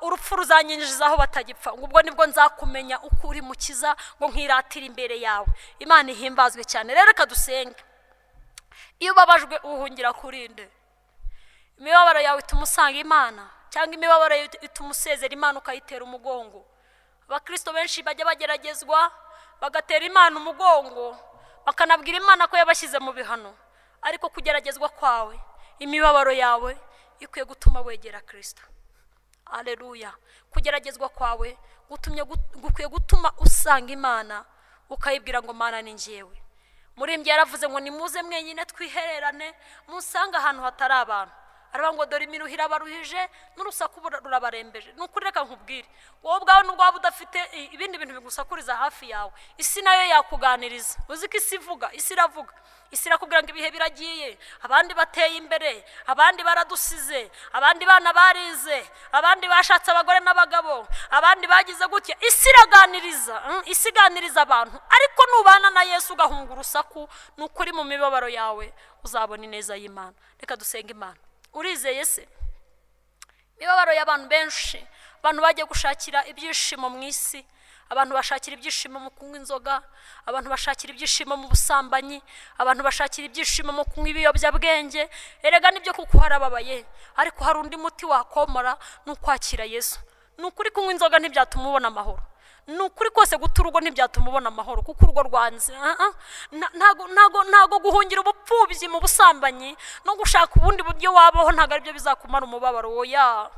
urupfu ruzanyinjiza aho batagipfa, ngo ubwo nibwo nzakumenya uko uri mukiza, ngo nkiratira imbere yawe. Imana ihimbazwe cyane. Rero reka dusenge. Iyo ubabajwe uhungira kurinde. Imibabaro yawe ituma usanga Imana, cyangwa imibabaro yawe ituma usezera Imana ukayitera umugongo. Abakristo benshi bajya bageragezwa bagatera Imana umugongo, bakanabwira Imana ko yabashyize mu bihano. Ariko kugeragezwa kwawe, imibabaro yawe ikwiye gutuma wegera Kristo. Haleluya. Kugeragezwa kwawe gukwiye gutuma usanga Imana, ukayibwira ngo Mana ni njyewe. Muri ibyo yaravuze ngo nimuze mwenyine twihererane, musange ahantu hatari abantu. Aravuga ngo dore imiruho irabaruhije n'urusaku rurabarembeje. Ni ukuri reka nkubwire, wowe ubwawe nubwo waba udafite ibindi bintu bigusakuriza hafi yawe, isi nayo yakuganiriza. Uzi ko isi ivuga, isi iravuga, isi irakubwira ngo ibihe biragiye, abandi bateye imbere, abandi baradusize, abandi bana barize, abandi bashatse abagore n'abagabo, abandi bagize gutya. Isi iraganiriza, isi iganiriza abantu. Ariko nubana na Yesu ugahunga urusaku, ni ukuri mu mibabaro yawe uzabona ineza y'Imana. Reka dusenge Imana. Urizeye se? Imibabaro y'abantu benshi, abantu bagiye gushakira ibyishimo mu isi, abantu bashakira ibyishimo mu kunywa inzoga, abantu bashakira ibyishimo mu busambanyi, abantu bashakira ibyishimo mu kunywa ibiyobyabwenge. Erega nibyo kuko harababaye, ariko hari undi muti wakomora, ni ukwakira Yesu. Ni ukuri kunywa inzoga ntibyatuma ubona amahoro. Ni ukuri kose guta urugo ntibyatuma ubona amahoro, kuko urugo rwanze. Ntago guhungira ubupfubyi mu busambanyi no gushaka ubundi buryo wabaho ntabwo aribyo bizakumara umubabaro, oya.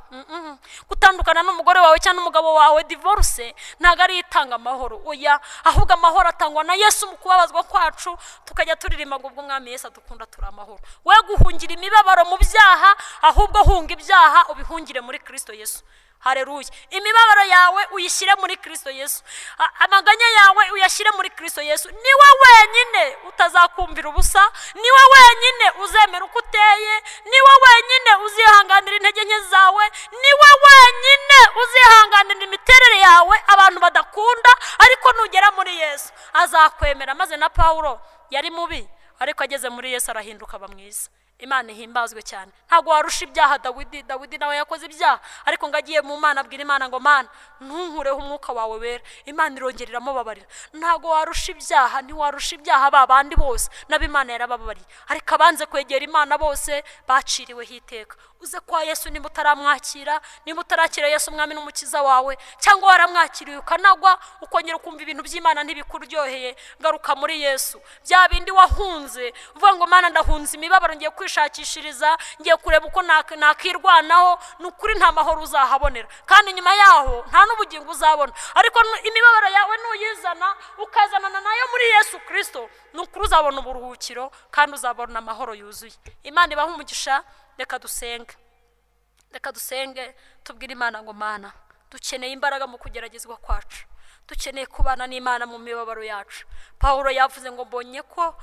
Gutandukana n'umugore wawe cyangwa n'umugabo wawe, divorce, ntabwo ari itanga amahoro, oya. Ahubwo amahoro atangwa na Yesu mu kubabazwa kwacu, tukajya turirimba ngo ubwo Umwami Yesu adukunda turi amahoro. We guhungira imibabaro mu byaha, ahubwo hunga ibyaha ubihungire muri Kristo Yesu. Haleluya. Imibabaro yawe uyishyire muri Kristo Yesu. Amaganya yawe uyashyire muri Kristo Yesu. Niwe wenyine utazakumvira ubusa, niwe wenyine uzemera uko uteye, niwe wenyine uzihanganira intege nke zawe, niwe wenyine uzihanganira imiterere yawe abantu badakunda. Ariko nugera muri Yesu azakwemera. Maze na Pawulo yari mubi, ariko ageze muri Yesu arahinduka aba mwiza. Imana ihimbazwe cyane. Ntabwo warusha ibyaha Dawidi. Dawidi nawe yakoze ibyaha, ariko ngo agiye mu Mana abwira Imana ngo Mana ntunkureho umwuka wawe wera. Imana irongera iramubabarira. Ntabwo warusha ibyaha, ntiwarusha ibyaha ba bandi bose, nabo Imana yarabababariye. Ariko abanze kwegera Imana bose baciriweho iteka. Uze kwa Yesu nimba utaramwakira, nimba utarakira Yesu umwami n'umukiza wawe, cyangwa waramwakiriye ukanagwa ukongera ukumva ibintu by'Imana ntibikuryoheye, garuka muri Yesu. Bya bindi wahunze uvuga ngo Mana ndahunze imibabaro, ngiye kwishakishiriza, ngiye kureba uko nakirwanaho, ni ukuri nta mahoro uzahabonera, kandi nyuma yaho nta n'ubugingo uzabona. Ariko imibabaro yawe nuyizana ukazanana nayo muri Yesu Kristo, ni ukuri uzabona uburuhukiro kandi uzabona amahoro yuzuye. Imana ibahe umugisha. Reka dusenge, reka dusenge tubwire Imana ngo Mana, dukeneye imbaraga mu kugeragezwa kwacu, dukeneye kubana n'Imana mu mibabaro yacu. Pawulo yavuze ngo mbonye ko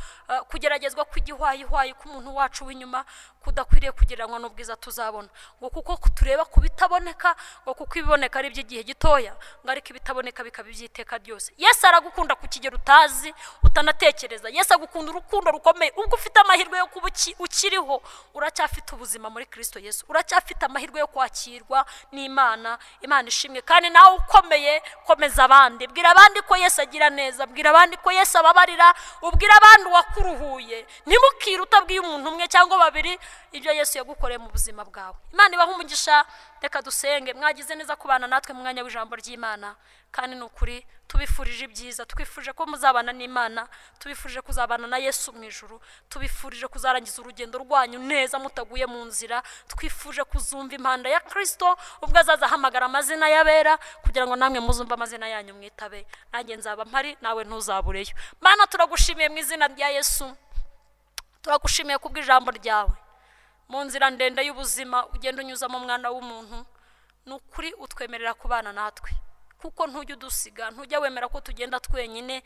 kugeragezwa kw'igihwayihwayi k'umuntu wacu w'inyuma kudakwiriye kugereranywa n'ubwiza tuzabona, ngo kuko tureba ku bitaboneka, ngo kuko ibiboneka ari iby'igihe gitoya, ngo ariko ibitaboneka bikaba iby'iteka ryose. Yesu aragukunda ku kigero utazi, utanatekereza. Yesu agukunda urukundo rukomeye. Ubwo ufite amahirwe yo kuba ukiriho, uracyafite ubuzima muri Kristo Yesu, uracyafite amahirwe yo kwakirwa n'Imana. Imana ishimwe. Kandi nawe ukomeye, komeza abandi, bwira abandi ko Yesu agira neza, bwira abandi ko Yesu ababarira, ubwira abandi wakuruhuye. Ntimukire utabwiye umuntu umwe cyangwa babiri ibyo Yesu yagukoreye mu buzima bwawe. Imana ibahe umugisha. Reka dusenge. Mwagize neza kubana natwe mu mwanya w'ijambo ry'Imana, kandi ni ukuri tubifurije ibyiza, twifurije ko muzabana n'Imana, tubifurije kuzabana na Yesu mu ijuru, tubifurije kuzarangiza urugendo rwanyu neza mutaguye mu nzira, twifuje kuzumva impanda ya Kristo ubwo azaza ahamagara amazina y'abera, kugira ngo namwe muzumve amazina yanyu mwitabe. Nanjye nzaba mpari, nawe ntuzabureyo. Mana, turagushimiye mu izina rya Yesu, turagushimiye kubw'ijambo ryawe. Mu nzira ndende y'ubuzima ugenda unyuzamo umwana w'umuntu, ni ukuri utwemerera kubana natwe, kuko ntujya udusiga, ntujya wemera ko tugenda twenyine,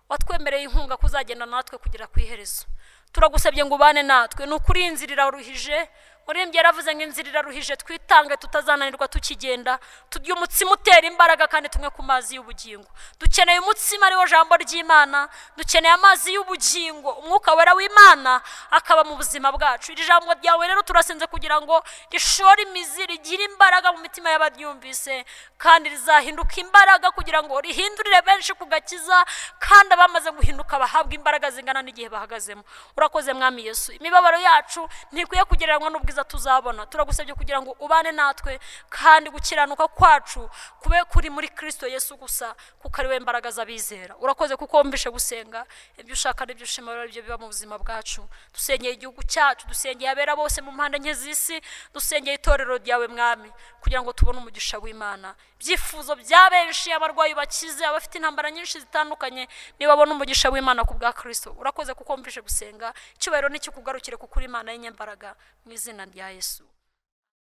watwemereye inkunga kuzagenda natwe kugera ku iherezo. Turagusabye ngo ubane natwe. Ni ukuri inzira iraruhije, muririmbyi yaravuze ngo inzira iraruhije, twitange tutazananirwa tukigenda, turye umutsima utera imbaraga kandi tunywe ku mazi y'ubugingo. Dukeneye umutsima ariwo jambo ry'Imana, dukeneye amazi y'ubugingo, umwuka wera w'Imana akaba mu buzima bwacu. Iri jambo ryawe rero turasenze kugira ngo rishore imizi, rigire imbaraga mu mitima y'abaryumvise, kandi rizahinduka imbaraga kugira ngo rihindurire benshi ku gakiza, kandi abamaze guhinduka bahabwe imbaraga zingana n'igihe bahagazemo. Urakoze Mwami Yesu. Imibabaro yacu ntikwiye kugereranywa n'ubwiza tuzabona. Turagusabye kugira ngo ubane natwe, kandi gukiranuka kwacu kube kuri muri Kristo Yesu gusa, kuko ari we mbaraga z'abizera. Urakoze kuko wumvishe gusenga, ibyo ushaka n'ibyo ushima ibyo biba mu buzima bwacu. Dusengeye igihugu cyacu, dusengeye abera bose mu mpande enye z'isi, dusengeye itorero ryawe Mwami, kugira ngo tubone umugisha w'Imana. Ibyifuzo bya benshi, abarwayi bakize, abafite intambara nyinshi zitandukanye, nibabona umugisha w'Imana ku bwa Kristo. Urakoze kuko wumvishe gusenga. Icyubahiro n'ikikugarukire kuko uri Imana y'inyembaraga, mu izina rya Yesu.